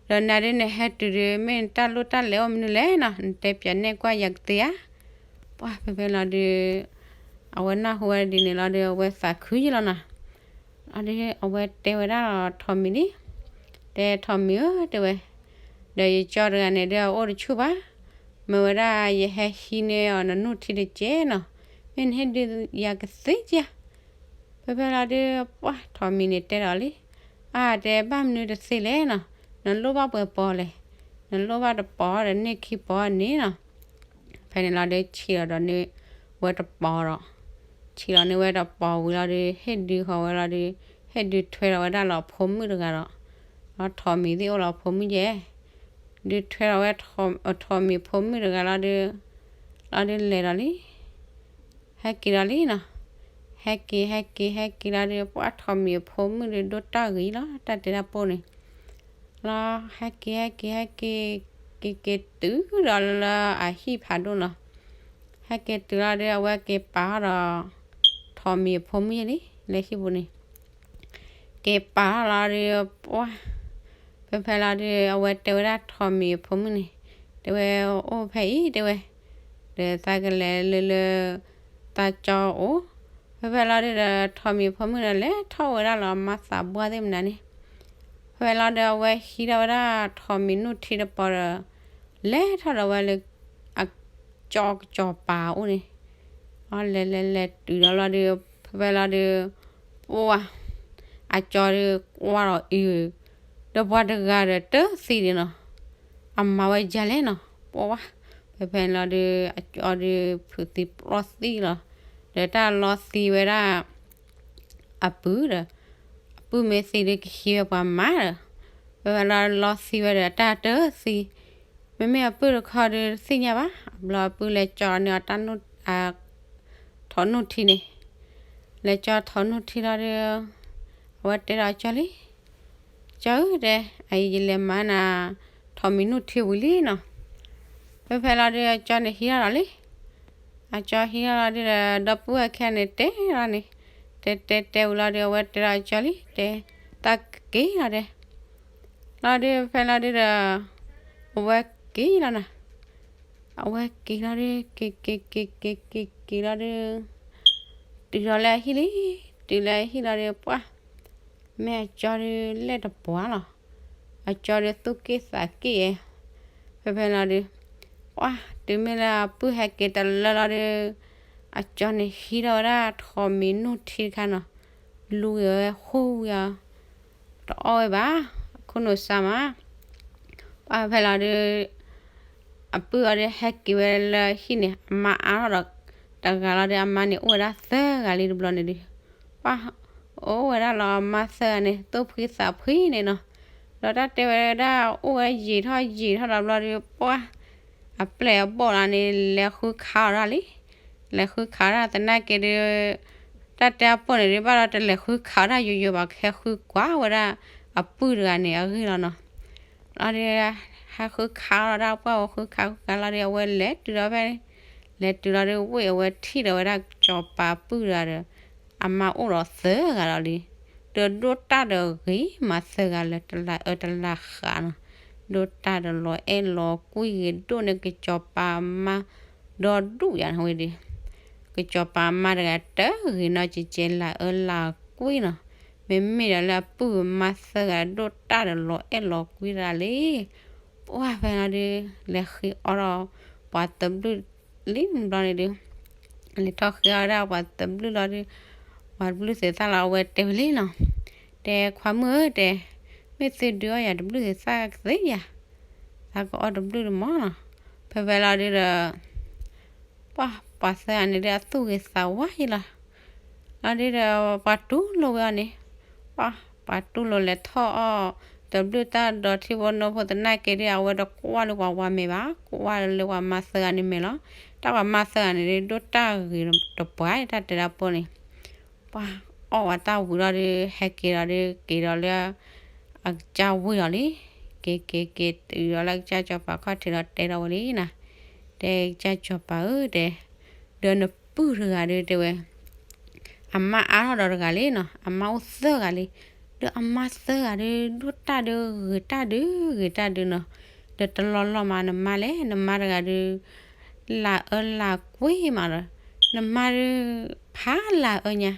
ဒီးနၤဒုးနဟဲတုၤဒုး မ့ၢ်နတၢ်လိၣ်တၢ်လဲၤအိၣ်မနုၤလဲၣ်နီၤ, နတဲပၠးနဲၣ်ကွၢ်ယၤကသ့ဧါ. ပှၢ်ဖဲဖဲလီၤဒုး အဝဲနၢ်ဟူဝဲဒ်န့ၣ်လီၤဒီး အဝဲသးခုယံလီၤနီၤ. အဝဲတဲဝဲဒၣ်ထိးမံၤလံ, တဲထိးမံၤဧၢ တဲဝဲ, ဒီးယကၠီတဂၤန့ၣ်ဒီးအအိၣ်တဆူၣ်ဘၣ်, မ့ၢ်ဝဲဒၣ်ယဟဲဟံးန့ၢ်အီၤနနုၢ်ထံတကဲနီၤ, မ့ၢ်နဟ့ၣ်ဒုးယၤကသ့ဧါ. ဖဲဖဲလီၤဒုး ပှၢ်ထိးမံၤန့ၣ်တဲဒီးလံ, အါတဲဘၣ်မနုၤတသ့လဲၣ်နီၤ, နလိၣ်ဘၣ်ပှဲၤပီၤလဲၣ်, နလိၣ်ဘၣ်တပီၤဒီးန့ၢ်ခံပီၤန့ၣ်နီၤ. ဖဲန့ၣ်လီၤဒုး ဆံးလီၤဒီးန့ၢ်ဝဲတပီၤဒီး, ဆံးလီၤန့ၢ်ဝဲတပီၤဝံၤလီၤဒုး ဟ့ၣ်ဒုးဃီၤဝဲလီၤဒုး, ဟ့ၣ်ဒုးထွဲဒီးဝဲဒၣ်လီၤဖိမုၣ်တဂၤဒီး, လီၤထိးမံၤသ့ၣ်အိၣ်လီၤဖိမုၣ်ယဲၢ်, ဒုးထွဲဒီးဝဲ ထိးမံၤဖိမုၣ်တဂၤလီၤဒုး, လီၤဒုးလဲၤဒီးလံ ဟဲက့ၤဒီးလံနီၤ. ဟဲက့ၤ ဟဲက့ၤ ဟဲက့ၤလီၤဒီး ပှၢ်ထိးမံၤအဖိမုၣ်ဒုးဒိၣ်တၢ်ဂ့ၤလီၤ တၢ်တဲတၢ်ပိၢ်န့ၣ်, လီၤ ဟဲက့ၤ ဟဲက့ၤ ဟဲက့ၤ က့ၤက့ၤတုၤဒီးလၢအဟံၣ်ဖးဒိၣ်နီၤ. ဟဲက့ၤတုၤလီၤဒီး အဝဲက့ၤပာ်ထီၣ်ဒီး ထိးမံၤအဖိမုၣ်ယဲၢ်လံ လၢဟံၣ်ပူၤန့ၣ် က့ၤပာ်ထီၣ်လီၤဒီး ပှၢ် ဖဲဖဲလီၤဒီး အဝဲတဲဝဲဒၣ်ထိးမံၤအဖိမုၣ်န့ၣ်, တဲဝဲ အိၣ်ဖဲအံၤ တဲဝဲ, ဒီးသးကလဲၤလၢလၢ သးကၠီအိၣ်, ဖဲဖဲလီၤဒုးဒီး ထိးမံၤအဖိမုၣ်ဒီး လဲၤထီၣ်ဝဲဒၣ်လီၤမါသးပှၢ်သ့ၣ်မနုၤန့ၣ်, ဖဲဖဲလီၤဒီး အဝဲဟံးထီၣ်ဝဲဒၣ်ထိးမံၤနုၢ်ထံတပီၤဒီး လဲၤထီၣ်ဒီးဝဲလၢ အကၠီကၠီပၤအိၣ်န့ၣ်, လဲၤလဲၤလဲၤတုၤဒီးလီၤဒီး ဖဲဖဲလီၤဒီး ပှၢ် အကၠီဒီးကွၢ်ဒီးအုး ဒီးပှၤတဂၤဒီးတသံဒံးနီၤ, အမၤဝဲယၤလဲၣ်နီၤ, ပှၢ်ဝါ, ဖဲဖဲလီၤဒီး အကၠီဒီးဖုးသံပျီၢ်သံလီၤ, ဒီးတၢ်လီသံဝဲဒၣ် အပုၢ်ဒီး ပုၢ်မ့ၢ်သံဒုးကဟံးဝဲပှၤမါဒီး, ဖဲဖဲလီၤလီၤသံဝဲဒီးအတၢ်တသံ, မ့မ့ၢ်အပုၢ်တခီဒုးတသ့ၣ်ညါဘၣ်, အဘျီအပုၢ်လဲၤကၠီန့ၢ်အီၤတၢ်နူၢ် ထိးနူၢ်ထံန့ၣ်, လဲၤကၠီထိးနူၢ်ထံလီၤဒီး, အဝဲတဲဒီးအကၠီလံ, ကၠီဧၢတဲ, အအံၤယလဲၤမၤနၤ ထိးမံၤနူၢ်ထံဝံၤလံနီၤ, ဖဲဖဲလီၤဒုးအကၠီန့ၣ်ဟံးထီၣ်ဒီးလံ အကၠီဟံးထီၣ်လီၤဒုးဒီး ဒီပုၢ်ဝဲၢ်ခဲန့ၣ်တဲလီၤန့ၣ်, တဲတဲတဲဝံၤလီၤဒုး အဝဲတဲဒီးအကၠီလံ, တဲ, တၢ်က့ၤလီၤတဲ, လီၤဒုးဖဲလီၤဒုးဒီး, အဝဲက့ၤလီၤနီၤ, အဝဲက့ၤလီၤဒုး က့ၤက့ၤက့ၤက့ၤက့ၤက့ၤလီၤဒုး, တုၤလီၤလၢအဟံၣ်လံ, တုၤလၢအဟံၣ်လီၤဒုး ပှၢ် မ့ၢ်အကၠီဒုးလဲၣ်တပှၢ်လီၤ, အကၠီဒုးသူၣ်က့ၣ်သးက့ၣ်ဧါ, ဖဲဖဲလီၤဒုး, ပှၢ် တုၤမ့ၢ်လၢအပုၢ်ဟဲက့ၤတလၢလီၤဒုး, အကၠီန့ၣ်ဟံးထီၣ်ဝဲဒၣ်ထိးမံၤနူၢ်ထံတခါနီၤ, လူၤဂ့ၤဝဲဟူဝံၤအီၤ, တအီၣ်ဝဲဘၣ်, အခိၣ်နူာ်စါမး ပှၢ်ဖဲလီၤဒုး, အပုၢ်အီၤဒုးဟဲက့ၤဝဲလၢဟံၣ်န့ၣ် အမါအါထီၣ်ဒီး, တဂၤလီၤဒုး အမါန့ၣ်အိၣ်ဝဲဒၣ်သၢဂၤလံတဘျီန့ၣ်ဒုး, ပှၢ်, အိၣ်ဝဲဒၣ်လီၤအမါသၢဂၤန့ၣ် သူၣ်ဖှံသးဖှံန့ၣ်နီၤ, ဒီးတၢ်တဲဝဲဒၣ်အိၣ်ဝဲယံာ်ထီၣ်ယံာ်ထီၣ်ဒီးဘျီဒုး ပှၢ် အပျဲၢ်အဘီၣ်လၢန့ၣ် လဲၤဃုခးအီၤဒၣ်လံ, လဲၤဃုခးဒၣ်သနာ်က့ဒုး, တၢ်တဲအပိၢ်န့ၣ်ဒုး ဘၣ်ဒီးတလဲၤဃုခးဒၣ်ယိယိဘၣ် ကဟဲဃုကွၢ်ဝဲဒၣ်အပုၢ်တဂၤန့ၣ်အဂ့ၢ်လီၤနီၤ, လီၤဒုး, ဟဲဃုခးအီၤဒၣ်ပှၢ်ဝဲဃုခးဃုခးလီၤဒုး အဝဲလဲၤတုၤဒီးဖဲ, လဲၤတုၤလီၤဒုး ဝ့ၢ်အဝဲထံၣ်ဒီးဝဲဒၣ်ကစီၤပၤပုၢ်တဂၤဒီး, အမါအိၣ်ဒီးသၢဂၤလီၤလံ, ဒီးဒိၣ်တၢ်ဒီးဂ့ၤမးသၢဂၤလၢတလးအၢတလးဃးနီၤ, ဒိၣ်တၢ်ဒီးလီၤအဲၣ်လီၤကွံဂ့ၤဒိၣ်န့ၢ်ကစီၤပၤအမါ, ဒီဒူၣ်ယၤန့ၣ်ဝဲဒုး, ကစီၤပၤအမါတဂၤတဂ့ၤနီၤ ကကဲလးအၢလးကွံနီၤ, မ့မ့ၢ်ဒီးလၢအပုၢ်အမါသၢဂၤဒိၣ်တၢ်ဒီးလီၤအဲၣ်လီၤကွံတဂၤလံ, ပှၢ်ဖဲလီၤဒုး, လဲၤဃ့အီၣ်ဒီး, ပှၤတဘျုးလံဘျီန့ၣ်ဒုး လဲၤထီၣ်ဃ့အီၣ်ဝဲဒၣ်ပှၤတဘျုးလီၤဒုး, ပှၤတဘျုးသ့ၣ်သၣ်လီၤအဝဲတဲဝဲလံနီၤ, တဲခွါမုၣ်ဧၢတဲ, မ့ၢ်သုဒုးအီၣ်ယၤတဘျုးသ့ၣ်သၣ်ကသ့ယၤ, သးကအီၣ်တဘျုးတမီၤနီၤ, ဖဲဖဲလီၤဒုးဒီး, ပှၤပှၤသၢဂၤန့ၣ်ဒုးအသူၣ်ဂ့ၤသးဝါယံလီၤ, လီၤဒုးဒီးပှၤတူၢ်လိာ်ဝဲအီၤန့ၣ်, ပှၤပှၤတူၢ်လိာ်လဲၤထီၣ်အီၣ်, တဘျုးတၢ်ဒီးထံဖိနီဖိသနာ်က့ဒုး အဝဲတကွၢ်လၢပှၤဝါမဲာ်ဘၣ် ကွၢ်လၢပှၤမါသၢဂၤန့ၣ်မဲာ်လီၤ, တၢ်ပှၤမါသၢဂၤန့ၣ်ဒုး ဒိၣ်တၢ်ဂ့ၤတပှၢ်တၢ်တဲတၢ်ပိၢ်န့ၣ်, ပှၤအီၣ်ဝဲတၢ်ဝံၤလီၤဒုး ဟဲက့ၤဒီးဒုး က့ၤဒီးလၢအကစၢ်ဝ့ၢ်အီၤလံ, က့ၤက့ၤက့ၤတုၤဒီးလၢကစၢ်စီၤပၤခီၣ်ထံးဒီးတဲဒီးဝဲလံနီၤ, တဲကစၢ်စီၤပၤဧၢတဲ, ဒီးနပုၢ်တဂၤဒုးတဲဝဲ အမါအါထီၣ်ဒီးတဂၤလံနီၤ, အမါအိၣ်သၢဂၤလံ, ဒီးအမါသၢဂၤဒုး ဒိၣ်တၢ်ဒုးဂ့ၤတၢ်ဒုးဂ့ၤတၢ်ဒုးနီၤ, ဒီးတလီၢ်လီၢ်မးနမါလဲၣ် နမါတဂၤဒုး လၢအၢလၢကွံမးဒီး, နမါဒုး ဖးလၢအၢညါ,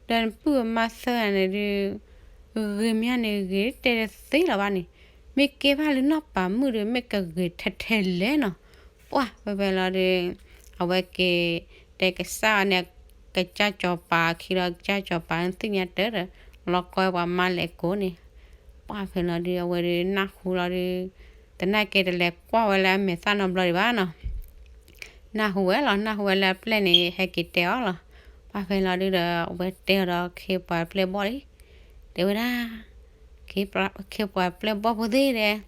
ဒီးနပုၢ်အမါသၢဂၤန့ၣ်ဒုး ဂ့ၤမးန့ၣ်ဂ့ၤတဲတသ့လၢၤဘၣ်န့ၣ်, မ့ၢ်ကဲဘၣ်လၢနီၢ်ပၤမုၣ်ဒီး မ့ၢ်ကဂ့ၤထဲထဲလဲၣ်နီၤ, ပှၢ်ဖဲဖဲလီၤဒုး, အဝဲက့ၤတဲကစၢ်န့ၣ် ကစၢ်စီၤပၤခံဒီး ကစၢ်စီၤပၤသ့ၣ်ညါတၢ်ဒီး လီၤကီပှၤမါလဲၤကိးန့ၣ်, ပှၢ်ဖဲလီၤဒုး အဝဲဒုးနၢ်ဟူလီၤဒုး, သနာ်က့တလဲၤကွၢ်ဝဲလၢအမဲာ်သၣ်နီတဘျီဒံးဘၣ်နီၤ နၢ်ဟူဝဲလီၤ နၢ်ဟူဝဲလၢအပျဲၢ်န့ၣ် ဟဲက့ၤတဲအီၤလီၤ, ပှၢ်ဖဲလီၤဒုးဒီး အဝဲတဲအီၤဒီးခ့ပှၤပျဲၢ်ဘီၣ်လံ, တဲဝဲဒၣ်, ခ့ပှၤပျဲၢ်ဘီၣ်ဖိသ့ၣ်ဒီး,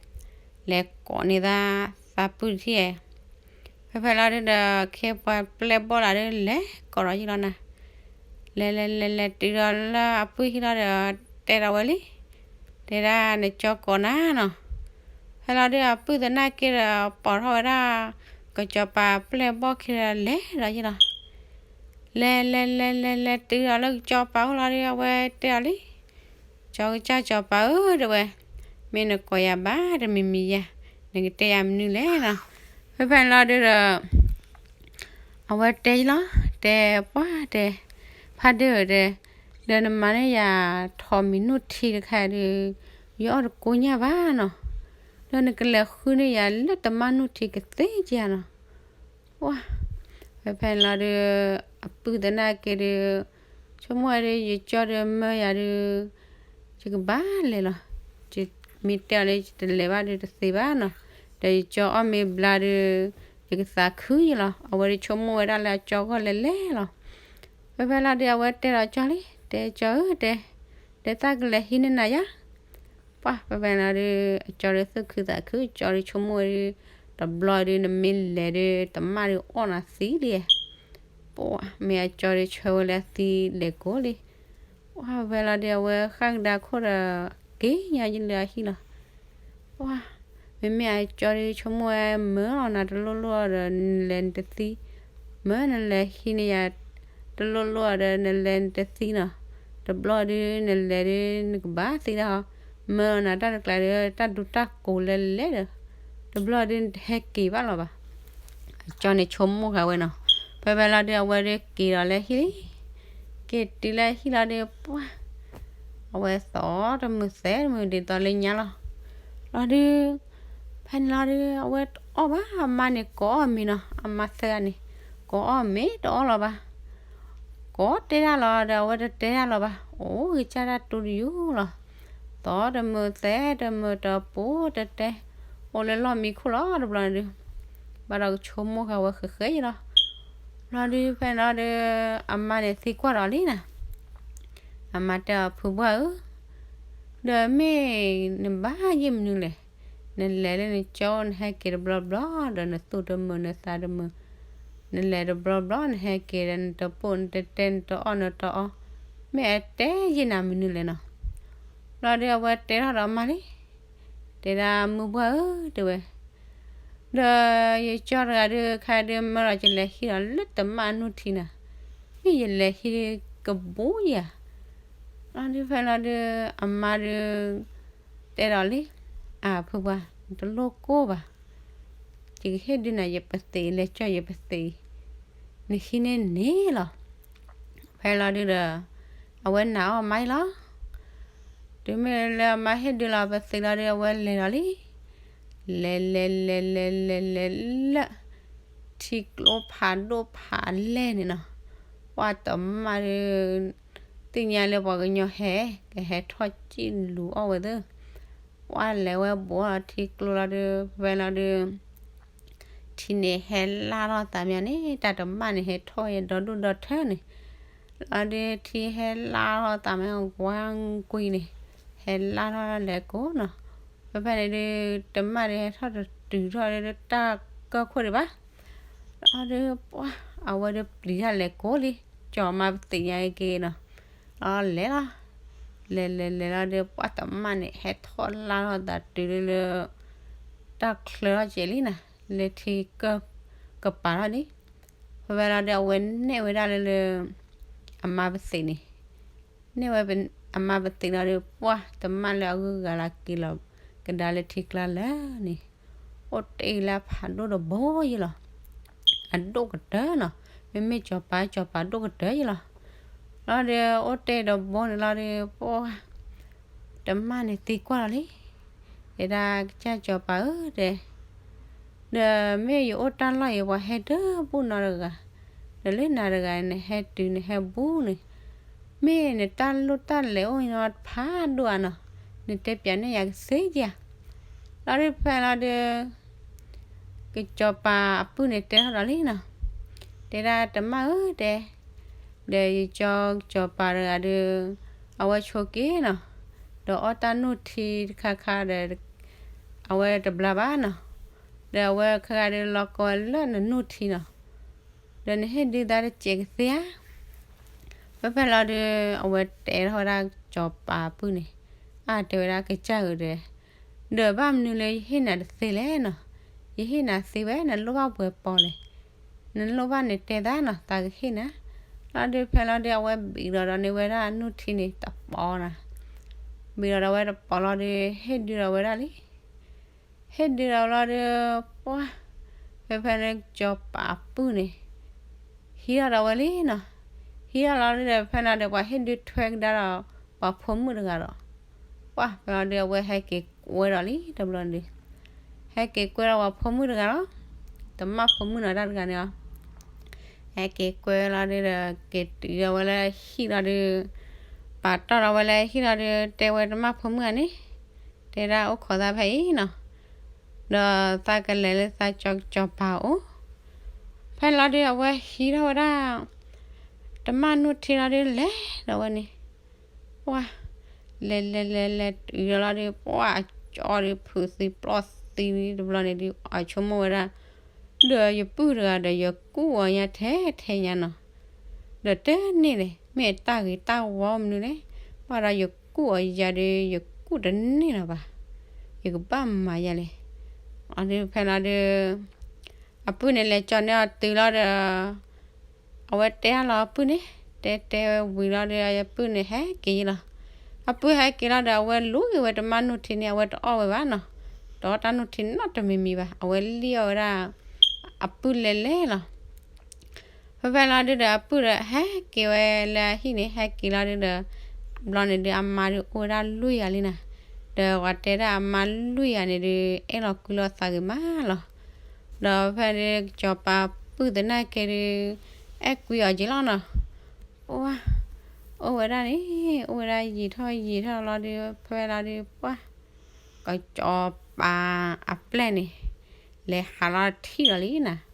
လဲၤကိးန့ၢ်သး သးပုၢ်တထံၣ်ဧါ, ဖဲဖဲလီၤဒုးဒီး ခ့ပှၤပျဲၢ်ဘီၣ်လီၤဒုး လဲၤကိးဒီးယံလီၤနၤ လဲၤလဲၤလဲၤလဲၤတုၤဒီးလၢအပုၢ်ဟံၣ်လီၤဒီး တဲဒီးဝဲလံ, တဲဒၣ်နကၠီကိးနၤနီၤ, ဖဲလီၤဒုးအပုၢ်သနာ်က့ဒီး ပိာ်ထီၣ်ဝဲဒၣ် ကစီၤပၤပျဲၢ်ဘီၣ်ခံဒီးလဲၤဒီးယံလီၤ, လဲၤလဲၤလဲၤလဲၤလဲၤတုၤဒီးလၢကစီၤပၤအိၣ်လီၤဒီး အဝဲတဲအီၤလံ, ကၠီကစၢ်စီၤပၤဧၢ တဲဝဲ, မ့ၢ်နကိးယၤဘၣ်တမံၤမံၤယၤ, နကတဲယၤမနုၤလဲၣ်နီၤ, ဖဲဖဲလီၤဒုးဒီး အဝဲတဲယံလီၤ, တဲပှၢ်တဲ, ဖးဒိၣ်ဧၢတဲ, ဒီးနမၤန့ၢ်ယၤ ထိးမံၤနူၢ်ထံတခါဒီး, ယအီၣ်တကိညၣ်ဘၣ်နီၤ, ဒီးနကလဲၤဃုန့ၢ်ယၤလၢတမါနူၢ်ထံကသ့ဧါနီၤ, ပှၢ်, ဖဲဖဲလီၤဒုး, အပုၢ်သနာ်က့ဒုး, ဆိကမိၣ်ဝဲဒုး ယကၠီဒုးမၢယၤဒုး, ယကဘၣ်လဲၤလီၤ, မ့ၢ်တဲအီၤလၢယတလဲၤဘၣ်ဒုးတသ့ဘၣ်နီၤ, ဒီးယကၠီအီၣ်မ့ၤဘျါဒုး, ယကသးခုယလီၤ, အဝဲဒုးဆိကမိၣ်ဝဲဒၣ်လၢအကၠီဂီၢ်လဲၤလဲၤလီၤ, ဖဲဖဲလီၤဒုး အဝဲတဲဒီးကၠီလံ, တဲကၠီဧၢတဲ, ဒီးသးကလဲၤဟံးန့ၢ်နၤယါ. ပှၢ် ဖဲဖဲန့ၣ်လီၤဒီး အကၠီဒုးသူၣ်ခုသးခု, ကၠီဒုးဆိကမိၣ်ဝဲဒုး, တဘျီဒုး နမ့ၢ်လဲၤဒီး တမၣ်ဒုးအီၣ်နၤသံလံ. ပှၢ် မ့ၢ်အကၠီဒုးဆၢဝဲလၢအသံလဲၤကိးလံ. ပှၢ် ဖဲလီၤဒီး အဝဲဃၣ်ကဒါခိၣ်ဒီး က့ၤညါယလၢအဟံၣ်လီၤ. ပှၢ် မ့မ့ၢ်အကၠီဒုးဆိကမိၣ်ဝဲ မၢလီၤနၤတလိၣ်လိၣ်ဒီး နလဲၤနတသံ, မၢနလဲၤဟံးန့ၢ်ယၤ တလိၣ်လိၣ်ဒီး နလဲၤနတသံနီၤ, တဘျီဒုး နလဲၤဒုး နကဘၣ်သံဒၣ်အီၤ, မၢလီၤနၤတၢ်တကျါဒီး တၢ်ဒူတၢ်ကိးလဲၤလဲၤဒီး တဘျီဒုး နတဟဲက့ၤဘၣ်လီၤဘၣ်. အကၠီန့ၣ်ဆိကမိၣ်ဃာ်ဝဲနီၤ. ဖဲဖဲလီၤဒုး အဝဲဒုးက့ၤဒီးလၢဟံၣ်လံ. က့ၤတုၤလၢဟံၣ်လီၤဒုး ပှၢ် အဝဲသီတမုာ်သဲတမုာ်ဒ်သိးလၢညါလီၤ. လီၤဒုး ဖဲန့ၣ်လီၤဒုး အဝဲတအီၣ်ဘၣ်, အမါန့ၣ်ကိးအီၣ်မ့ၤနီၤ, အမါသၢဂၤန့ၣ် ကိးအီၣ်မ့ၤတအီၣ်လီၤဘၣ်. ကိးတဲဒၣ်လီၤဒီး အဝဲတတဲဒၣ်လီၤဘၣ်. အိၣ်ဂ့ၤကၢ်တၢ်တူၢ်တယူၢ်လီၤ. သီတမုာ်သဲတမုာ်တပူၤတတဲ, အိၣ်လၢလီၢ်မံခိၣ်လီၤတဘျီန့ၣ်ဒုး, ဘၣ်ဒီးကဆိကမိၣ်ဃာ်ဝဲဃဲးဃဲးယံၤလီၤ. လီၤဒုး ဖဲန့ၣ်လီၤဒုး အမါန့ၣ်သံကွၢ်ဒီးလံနီၤ. အမါတဲအီၤ ဖုပှၢ်ဧၢ, ဒီးမ့ၢ်နဘၣ်ယဲၢ်မနုၤလဲၣ်, နလဲၤလၢနကၠိ နဟဲက့ၤတဘျီဘျီဒီး နသူၣ်တမုာ်နသးတမုာ်, နလဲၤတဘျီဘျီ နဟဲက့ၤဒီး နတပိာ်နတတဲ နတအီၣ်နတအီ, မ့ၢ်အတဲယဲၢ်နၤမနုၤလဲၣ်နီၤ. လီၤဒုး အဝဲတဲထီၣ်ဒီးအမါလံ, တဲဒၣ် မုၢ်ပှၢ်ဧၢ တဲဝဲ, ဒီးယကၠီတဂၤဒုး ခါဒုးမၢလီၤ ယလဲၤဟံးဒီးလၢတမၣ်နူၢ်ထံနၤ, မ့ၢ်ယလဲၤဟံးကဘူးယၤ. လီၤဒုး ဖဲလီၤဒုး အမါဒုး တဲဒီးလံ, အၢ ဖုပှၢ် နတလိၣ်ကိၢ်ဘၣ်, ယကဟ့ၣ်ဒုးနၤယပသ့ၣ် လဲၤကၠီယပသ့ၣ်, နဟံးန့ၢ်န့ၣ်လီၤ. ဖဲလီၤဒုးဒီး အဝဲနာ်အီၤမါအံၤလီၤ. တုၤမ့ၢ်လၢအမါဟ့ၣ်ဒုးလီၤပသ့ၣ်လီၤဒုး အဝဲလဲၤဒီးလံ. လဲၤလဲၤလဲၤလဲၤလဲၤလဲၤလၢ ထံကျိဖးဒိၣ်ဖးလဲၢ်န့ၣ်နီၤ. ပှၢ်တမၣ်ဒုး သ့ၣ်ညါလၢပှၤကညီဟဲ ကဟဲထီၣ်စံၣ်လူၤအီၣ်ဝဲသ့ၣ်, ပှၢ်လဲၤဝဲဘူးထံကျိလီၤဒုး ဖဲလီၤဒုး ထံန့ၣ်ဟဲလၢ်ထီၣ်သးမးန့ၣ် တၢ်တမၣ်န့ၣ် ဟဲထီၣ်ဝဲဒီဒူၣ်ဒီထၢန့ၣ်, လီၤဒုး ထံဟဲလၢ်ထီၣ်သးမး ဝါကွံန့ၣ် ဟဲလၢ်ထီၣ်လဲၤကိးနီၤ. ဖဲဖဲန့ၣ်ဒုး တမၣ်ဒုးဟဲထီၣ်တတုၤထီၣ်ဒုး တၢ်ကၢၢ်ခိၣ်ဒံးဘၣ်. လီၤဒုး ပှၢ် အဝဲဒုးပျံၤတၢ်လဲၤကိးလံ, ကၠီမါပသ့ၣ်ညါက့ၤနီၤ. လီၤလဲၤလီၤ, လဲၤလဲၤလဲၤလီၤဒုး ပှၢ်တမၣ်န့ၣ် ဟဲထီၣ်လၢ်ထီၣ်သးတုၤလၢ တၢ်ချၢထီၣ်ကဲးလံနီၤ, လၢထံကၢၢ်ကပၤထီၣ်လံ. ဖဲဖဲလီၤဒုး အဝဲနဲၣ်ဝဲဒၣ်လၢလၢ အမါပသ့ၣ်န့ၣ်, နဲၣ်ဝဲအမါပသ့ၣ်လီၤဒုး ပှၢ်တမၣ်လၢအဂုၤအဂၤလၢက့ၤလီၤကဒါလၢထံကျါလၢာ်န့ၣ်, အိၣ်တ့ၢ်လၢဖးဒိၣ်တဘိယ့လီၤ. အဒိၣ်ကတၢၢ်နီၤ, မ့မ့ၢ်ကၠီၤပၤ ကၠီၤပၤဒိၣ်ကတၢၢ်ယ့လီၤ. လီၤဒုး အိၣ်တ့ၢ်တဘိန့ၣ်လီၤဒုး ပှၢ် တမၣ်န့ၣ်သံကွၢ်လီၤလံ, တဲဒၣ် ကစၢ်ကၠီၤပၤဧၢ တဲ, ဒီးမ့ၢ်ယအိၣ်တၢ်လီၢ်အံၤ ပှၤဟဲတဘူၣ်နီတဂၤ, ဒီးလၢနၤတဂၤန့ၣ် ဟဲတုၤနဟဲဘူးန့ၣ်, မ့ၢ်နတၢ်လိၣ်တၢ်လဲၤအိၣ်ညီဖးဒိၣ်ဧါနီၤ, နတဲပၠးန့ၢ်ယၤကသ့ဧါ. လီၤဒုး ဖဲလီၤဒုး ကစၢ်ကၠီၤပၤအပုၢ်န့ၣ်တဲထီၣ်ဒီးလံနီၤ, တဲဒၣ် တမၣ်ဧၢ တဲ, ဒီးယကၠီၤ ကစၢ်ကၠီၤပၤတဂၤဒုး အဝဲဆိးက့ၤနီၤ, ဒီးအီၣ်တၢ်နူၢ်ထံတခါခါဒီး အဝဲတဘျါဘၣ်နီၤ, ဒီးအဝဲခဲဂၤဒုးလီၤကီဝဲလၢနနူၢ်ထံနီၤ, ဒီးနဟ့ၣ်ဒုးသးတစဲးကသ့ဧါ. ဖဲဖဲလီၤဒုး အဝဲတဲထီၣ်ဝဲဒၣ်ကစၢ်ကၠီၤပၤအပုၢ်န့ၣ်, အါ တဲဝဲဒၣ် ကစၢ်ဧၢ ဒီး ဒီးဘၣ်မနုၤလၢယဟ့ၣ်နၤတသ့လဲၣ်နီၤ, ယဟ့ၣ်နၤသ့ဝဲ နလိၣ်ဘၣ်ပှဲၤပီၤလဲၣ်, နလိၣ်ဘၣ်န့ၣ်တဲသးနီၤ သးကဟ့ၣ်နၤ. လီၤဒုး ဖဲလီၤဒုး အဝဲဘံၣ်ဒီးဒီးန့ၢ်ဝဲဒၣ်နူၢ်ထံန့ၣ်တပီၤနီၤ, ဘံၣ်ဒီးဒီးဝဲတပီၤလီၤဒုး ဟ့ၣ်ဒုးဒီးဝဲဒၣ်လံ. ဟ့ၣ်ဒုးဒီးဝဲလီၤဒုး ပှၢ် ဖဲဖဲန့ၣ် ကစၢ်ကၠီၤပၤအပုၢ်န့ၣ် ဟံးထီၣ်ဒီးဝဲလံနီၤ. ဟံးထီၣ်လီၤဒုးဒီး ဖဲလီၤဒုး ပှၤဟ့ၣ်ဒုးထွဲကဒါဒီး ပှၤဖိမုၣ်တဂၤဒီး ပှၢ် ဖဲလီၤဒုး အဝဲဟဲက့ၤကွဲဒီးလံတဘျီဒုး, ဟဲက့ၤကွဲဒီးပှၤဖိမုၣ်တဂၤလီၤ. တမၣ်ဖိမုၣ်နီၤ တၢ်တဂၤန့ၣ်လီၤ. ဟဲက့ၤကွဲလီၤဒုးဒီး က့ၤတုၤဒီးဝဲလၢဟံၣ်လီၤဒုး, ပာ်တီၢ်ဒီးဝဲလၢဟံၣ်လီၤဒုး တဲဝဲတမၣ်ဖိမုၣ်ဂၤန့ၣ်, တဲဒၣ်အိၣ်ခိးသးဖဲအံၤနီၤ, ဒီးသးကလဲၤလၢသးကစၢ်ကၠီၤပၤအအိၣ်. ဖဲလီၤဒုး အဝဲဟံးထီၣ်ဝဲဒၣ် တမၣ်နူၢ်ထံလီၤဒုး လဲၤဒီးဝဲန့ၣ်, ပှၢ် လဲၤလဲၤလဲၤလဲၤတုၤလီၤဒီး ပှၢ်အကၠီဒီး ဖုးသံပျီၢ်သံတဘျီန့ၣ်ဒီး အဆိကမိၣ်ဝဲဒၣ် ဒီးယပုၢ်တဂၤဒီး ယကူၣ်အီၤညါထဲထဲညါနီၤ. ဒီးတန့ၢ်လဲၣ်, မ့ၢ်အတၢ်ဂ့ၤတၢ်ဝါအိၣ်မနုၤလဲၣ်, ဘၣ်ဒီးယကူၣ်အီၤယၤဒီး ယကူၣ်တန့ၢ်လၢၤဘၣ်, ယကဘၣ်မၤယၤလဲၣ်. အဒီးဖဲလီၤဒီး အပုၢ်န့ၣ်လဲၤကၠီန့ၢ်အီၤတုၤလီၤဒီး အဝဲတဲအါလီၤအပုၢ်န့ၣ်, တဲတဲဝံၤလီၤဒီး အပုၢ်န့ၣ်ဟဲက့ၤလီၤ. အပုၢ်ဟဲက့ၤလီၤဒီး အဝဲလူၤက့ၤဝဲတမါနူၢ်ထံန့ၣ် အဝဲတအီၣ်ဝဲဘၣ်နီၤ, တအီၣ်တၢ်နူၢ်ထံနီတမံၤမံၤဘၣ်, အဝဲလံၣ်အီၣ်ဝဲဒၣ် အပုၢ်လဲၤလဲၤလီၤ. ဖဲဖဲလီၤဒုးဒီး အပုၢ်ဒီးဟဲက့ၤဝဲလၢအဟံၣ်န့ၣ်, ဟဲက့ၤလီၤဒုးဒီး ဘျီန့ၣ်ဒုး အမါဒုးအိၣ်ဝဲဒၣ်လွံၢ်ဂၤလံနီၤ. ဒီးပှၤတဲဒၣ်အမါလွံၢ်ဂၤန့ၣ်ဒုး အဲၣ်လီၤကွံလီၤသးဂ့ၤမးလီၤ. ဒီးဖဲဒုး စီၤပၤပုၢ်သနာ်က့ဒုး အဲၣ်ကွံအီၤက့ၤလီၤနီၤ. ပှၢ် အိၣ်ဝဲဒၣ်န့ၣ်, အိၣ်ဝဲဒၣ်ယံာ်ထီၣ်ယံာ်ထီၣ်လီၤဒီး ဖဲလီၤဒုး ပှၢ် ကစီၤပၤအပျဲၢ်န့ၣ် လဲၤဟးလီၤထံၣ်ဒီးလံနီၤ.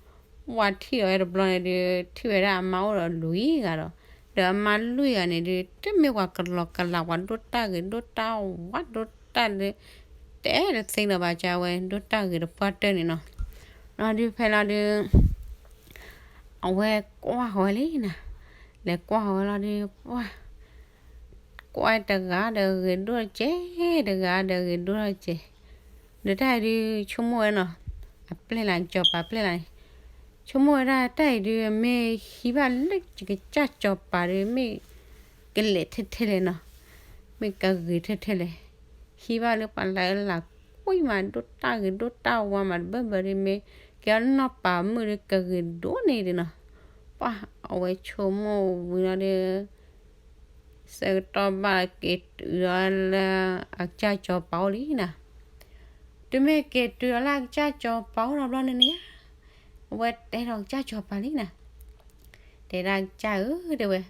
ဝဲထံၣ်ဒီးဝဲတဘျီန့ၣ်ဒုး ထံၣ်ဝဲဒၣ်အမါအိၣ်ဒီးလွံၢ်ဂၤဒီး, ဒီးအမါလွံၢ်ဂၤန့ၣ်ဒုး တမ့ၢ်ပှၤကလီၤကလး ပှၤဒိၣ်တၢ်ဂ့ၤဒိၣ်တၢ်ဝါဒိၣ်တၢ်ဒုး တဲတသ့လၢၤဘၣ် ကဝဲ ဒိၣ်တၢ်ဂ့ၤတပှၢ်တၢၢ်န့ၣ်နီၤ. လီၤဒုးဖဲလီၤဒုး အဝဲကွၢ်ဃီၤဝဲလံနီၤ. လဲၤကွၢ်ဃီၤဝဲလီၤဒုး ပှၢ် ကွၢ်တဂၤဒီးဂ့ၤဒိၣ်စဲး, တဂၤဒီးဂ့ၤဒိၣ်ထီၣ်စဲး, ဒီးတၢ်အံၤဒုးဆိကမိၣ်ဝဲနီၤ, အပျဲၢ်လၢ စီၤပၤပျဲၢ်လၢန့ၣ် ဆိကမိၣ်ဝဲဒၣ် တၢ်အံၤဒုး မ့ၢ်ဟံးဘၣ်လၢယကစၢ်စီၤပၤဒီး မ့ၢ်ကလဲာ်ထဲထဲလဲၣ်နီၤ, မ့ၢ်ကဂ့ၤထဲထဲလဲၣ်, ဟံးဘၣ်လၢပှၤလၢအလၢကွံမး ဒိၣ်တၢ်ဂ့ၤဒိၣ်တၢ်ဝါမးတဘၢဘၢဒီး မ့ၢ်ကဲအနီၢ်ပၤမုၣ်ဒီး ကဂ့ၤဒိၣ်န့ၣ်ဒုးနီၤ. ပှၢ် အဝဲဆိကမိၣ်ဝံၤလီၤဒီး ဆၢကတီၢ်ဘၣ်က့ၤတုၤဒီးလၢအကစၢ်စီၤပၤအိၣ်လံနီၤ. တုၤမ့ၢ်က့ၤတုၤဒီးလၢအကစၢ်စီၤပၤအိၣ်ဒီးဘျီန့ၣ်န့ၣ်ဧါ, အဝဲတဲဒီးကစၢ်စီၤပၤလံနီၤ, တဲဒၣ်ကစၢ်ဧၢ တဲဝဲ,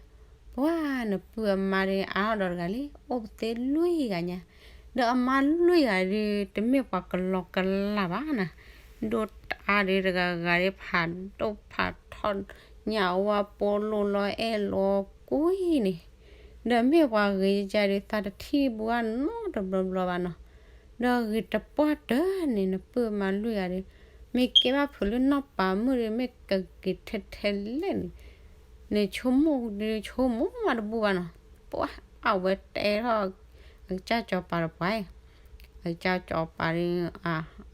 ပှၢ်နပုၢ်အမါဒီးအါထီၣ်ဒီးတဂၤလံ, အိၣ်ပသ့လွံၢ်ဂၤညါ, ဒီးအမါလွံၢ်ဂၤဒုး တမ့ၢ်ပှၤကလီၤကလးဘၣ်နီၤ, ဒိၣ်တၢ်ဒုးတဂၤဂၤဒုး ဖးဒိၣ်ဖးထီ ညၣ်အဝါပိာ်လိာ်လီၤအဲၣ်လီၤကွံန့ၣ်, ဒီးမ့ၢ်ပှၤဂ့ၤကကါဒုး သးတထံၣ်ဘူးဘၣ်နီတဘျီဘျီဘၣ်နီၤ, ဒီးဂ့ၤတပှၢ်တၢၢ်န့ၣ် နပုၢ်မါလွံၢ်ဂၤဒီး မ့ၢ်ကဲဘၣ်ဖုးလၢနီၢ်ပၤမုၣ်ဒီး မ့ၢ်ကဂ့ၤထဲထဲလဲၣ်န့ၣ်, နဆိကမိၣ်ဒုးဆိကမိၣ်မးတဘူးဘၣ်နီၤ, ပှၢ် အဝဲတဲထီၣ် အကစၢ်စီၤပၤတပှၢ်, အကစၢ်စီၤပၤဒုး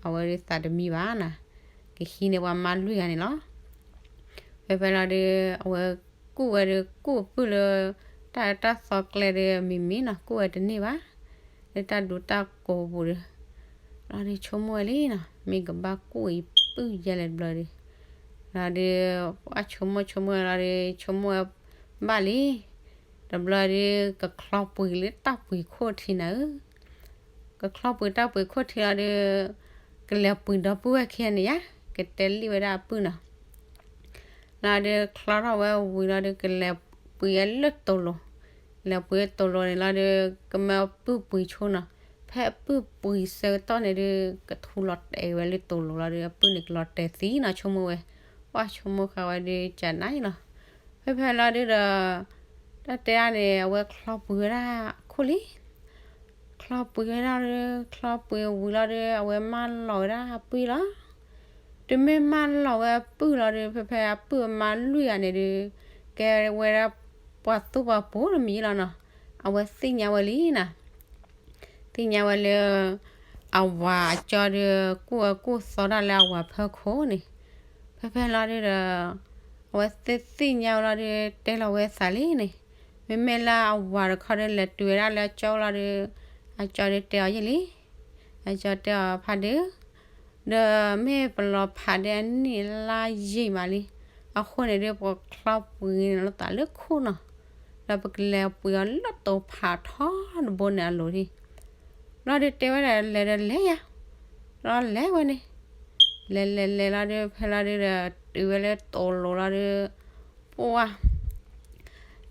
အဝဲဒုးသးတမံဘၣ်နီၤ, ကဟံးန့ၢ်ပှၤမါလွံၢ်ဂၤန့ၣ်လီၤ. ဖဲဖဲလီၤဒုး အဝဲကူၣ်ဝဲဒုး ကူၣ်အပုၢ်လၢ တၢ်အၢတၢ်သီကျဲဒုး မံၤမံၤနီၤ, ကူၣ်ဝဲတန့ၢ်ဘၣ်, လၢတၢ်ဒူတၢ်ကိးပူၤဒီး, လီၤဒုးဆိကမိၣ်ဝဲလံနီၤ, မ့ၢ်ကဘၣ်ကူၣ်အံၤပုၢ်ယဲလဲၣ်တဘျီဒီး, လီၤဒုး ပှၢ်ဆိကမိၣ်ဆိကမိၣ်လီၤဒုး ဆိကမိၣ်ဝဲဘၣ်လံ, တဘျီဒုး ကချီပှံၤလၢတၢ်ပှံၤခိၣ်ထံးနၤဧၢ ကချီပှံၤတၢ်ပှံၤခိၣ်ထံးလီၤဒီး ကလဲၤပှံၤဒီပုၢ်ဝဲၢ်ခံဂၤန့ၣ်ယါ, ကတဲလံဝဲဒၣ်အပုၢ်နီၤ. လီၤဒုးချီထီၣ်ဝဲဝံၤလီၤဒီး ကလဲၤပှံၤဝဲလၢတိၤလိၤ, လဲၤပှံၤတိၤလိၤန့ၣ်လီၤဒီး ကမၢအပုၢ်ပှံၤဆိနီၤ. ဖဲအပုၢ်ပှံၤဆၢကတီၢ်န့ၣ်ဒုး ကထူလီၤတဲာ်ဝဲလၢတိၤလိၤလီၤဒီး အပုၢ်န့ၣ်ကလီၤတဲာ်သံနီၤ ဆိကမိၣ်ဝဲ, ပှၢ်ဆိကမိၣ်ဃာ်ဝဲဒုးကနၣ်အံၤလီၤ. ဖဲဖဲလီၤဒုးဒီး တၢ်တဲဒၣ်န့ၣ် အဝဲချီပှံၤဝဲဒၣ်အခိၣ်လံ. ချီပှံၤဝဲဒၣ်ဒီး ချီပှံၤဝံၤလီၤဒီး အဝဲမၢလီၤဝဲဒၣ်အပုၢ်လီၤ. တုၤမ့ၢ်မၢလီၤဝဲအပုၢ်လီၤဒီး ဖဲဖဲအပုၢ်အမါလွံၢ်ဂၤန့ၣ်ဒုး ကဲဝဲဒၣ်ပှၤသူၣ်ပှၤပိာ်တမံၤလီၤနီၤ. အဝဲသ့ၣ်ညါဝဲလံနီၤ. သ့ၣ်ညါဝဲလၢ အဝၤအကၠီဒီး ကူၣ်ဝဲကူၣ်သီတၢ်လၢအဝၤဖီခိၣ်န့ၣ်, ဖဲဖဲလီၤဒုးဒီး အဝဲသ့ၣ်သ့ၣ်ညါဝဲလီၤဒီး တဲလီၤဝဲသးလံန့ၣ်, မ့မ့ၢ်လၢအဝၤတခီဒီး လဲၤတုၤဝဲဒၣ်လၢအကၠီလီၤဒီး အကၠီဒီးတဲအီၤယဲၢ်လံ. အကၠီတဲအီၤဖးဒုး, ဒီးမ့ၢ်ပလီၤဖးဒဲးအနံၣ်လါယံာ်မးလံ, အဃိန့ၣ်ဒုး ပချီပှံၤန့ၣ်လီၤသးလၢခိၣ်နီၤ, ဒီးပကလဲၤပှံၤအီၤလၢတိၤဖးထီတဘိန့ၣ်အလိၤဒံး. လီၤဒုးတဲဝဲဒၣ်လဲၤဒီးလဲၤယါ, လီၤလဲၤဝဲန့ၣ်, လဲၤလဲၤလဲၤလီၤဒုး ဖဲလီၤဒုးဒီး တုၤဝဲလၢတိၤလိၤလီၤဒုး ပှၢ်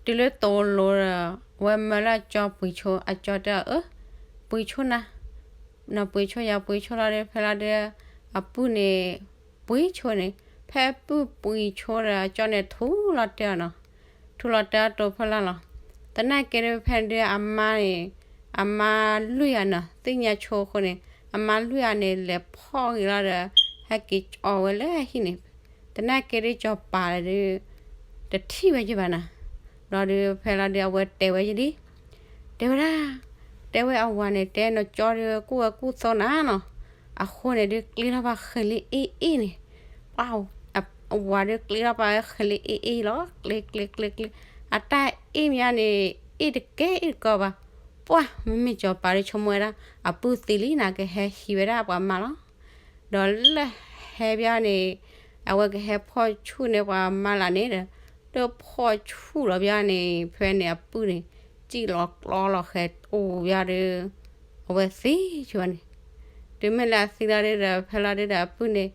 တုၤလၢတိၤလိၤဒီး အဝဲမၢလၢအကၠီပှံၤဆိ, အကၠီတဲအီၤ အၢ ပှံၤဆိနၤ, နပှံၤဆိယၤပှံၤဆိလီၤဒီး ဖဲလီၤဒုး အပုၢ်န့ၣ် ပှံၤဆိန့ၣ်, ဖဲအပုၢ်ပှံၤဆိဒီး အကၠီန့ၣ်ထူလီၤတဲာ်အီၤနီၤ, ထူလီၤတဲာ်အီၤတိၤဖီလာ်လီၤ. သနာ်က့ဒုး ဖဲဒုးအမါန့ၣ် အမါလွံၢ်ဂၤနီၤ သ့ၣ်ညါဆိအဃိန့ၣ် အမါလွံၢ်ဂၤန့ၣ် လဲၤဖီၣ်ဂ့ၤလီၤဒီး ဟဲက့ၤကၠီဝဲလၢဟံၣ်န့ၣ်, သနာ်က့ဒ်စီၤပၤဒီး တထံၣ်ဝဲယဘၣ်နီၤ, ဘျီဒီးဖဲလီၤဒီးအဝဲတဲဝဲယလံ တဲဝဲဒၣ်, တဲဝဲအဝၤန့ၣ် တဲနီၢ်ကၠီဒီးကူၣ်ဝဲကူၣ်သိနၤနီၤ, အဃိန့ၣ်ဒုး ကျ့ထီၣ်ဘၣ်ဃဲၤလံအ့ၣ်အ့ၣ်န့ၣ်, ပှၤ, အဝၤဒုးကျ့ထီၣ်ဘၣ်ဃဲၤလံအ့ၣ်အ့ၣ်လီၤ, ကျ့ကျ့ကျ့ကျ့, အတၢ်အ့ၣ်မးန့ၣ် အ့ၣ်တကဲအ့ၣ်တကီဘၣ်, ပှၤ မ့မ့ၢ်စီၤပၤဒီးဆိကမိၣ်ဝဲဒၣ် အပုၢ်သံလံန့ၣ် ကဟဲဟံးဝဲဒၣ်ပှၤမါလီၤ. ဒီးလၢဟဲဘၣ်န့ၣ် အဝဲကဟဲဖီၣ်ဆူၣ်န့ၢ်ပှၤမါလၢ်န့ၣ်ဒီး လၢဖီၣ်ဆူၣ်လီၤဘၣ်န့ၣ် ဖဲန့ၣ်အပုၢ်န့ၣ် စံၣ်လီၤကျီလီၤဃဲၤအိၣ်ဘၣ်ဒီး အဝဲသံဆိန့ၣ်, တုၤမ့ၢ်လၢအသံလီၤဒုးဒီး ဖဲလီၤဒုးဒီးအပုၢ်န့ၣ်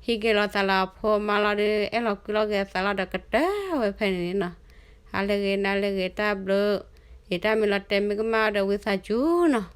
ဟံးက့ၤလီၤသးလၢအဖိမါလီၤဒီး အဲၣ်လီၤကွံလီၤက့ၤအသးလီၤဒီးကတၢၢ်ဝဲဖဲန့ၣ်န့ၣ်နီၤ, ဟါလၢဂ့ၤ နၤလၢဂ့ၤ တၢ်ဘျုး, ယတၢ်မ့ၢ်လီၤတဲာ်မ့ၢ်ကမၣ်ဒီးဝံသးစူၤနီၤ,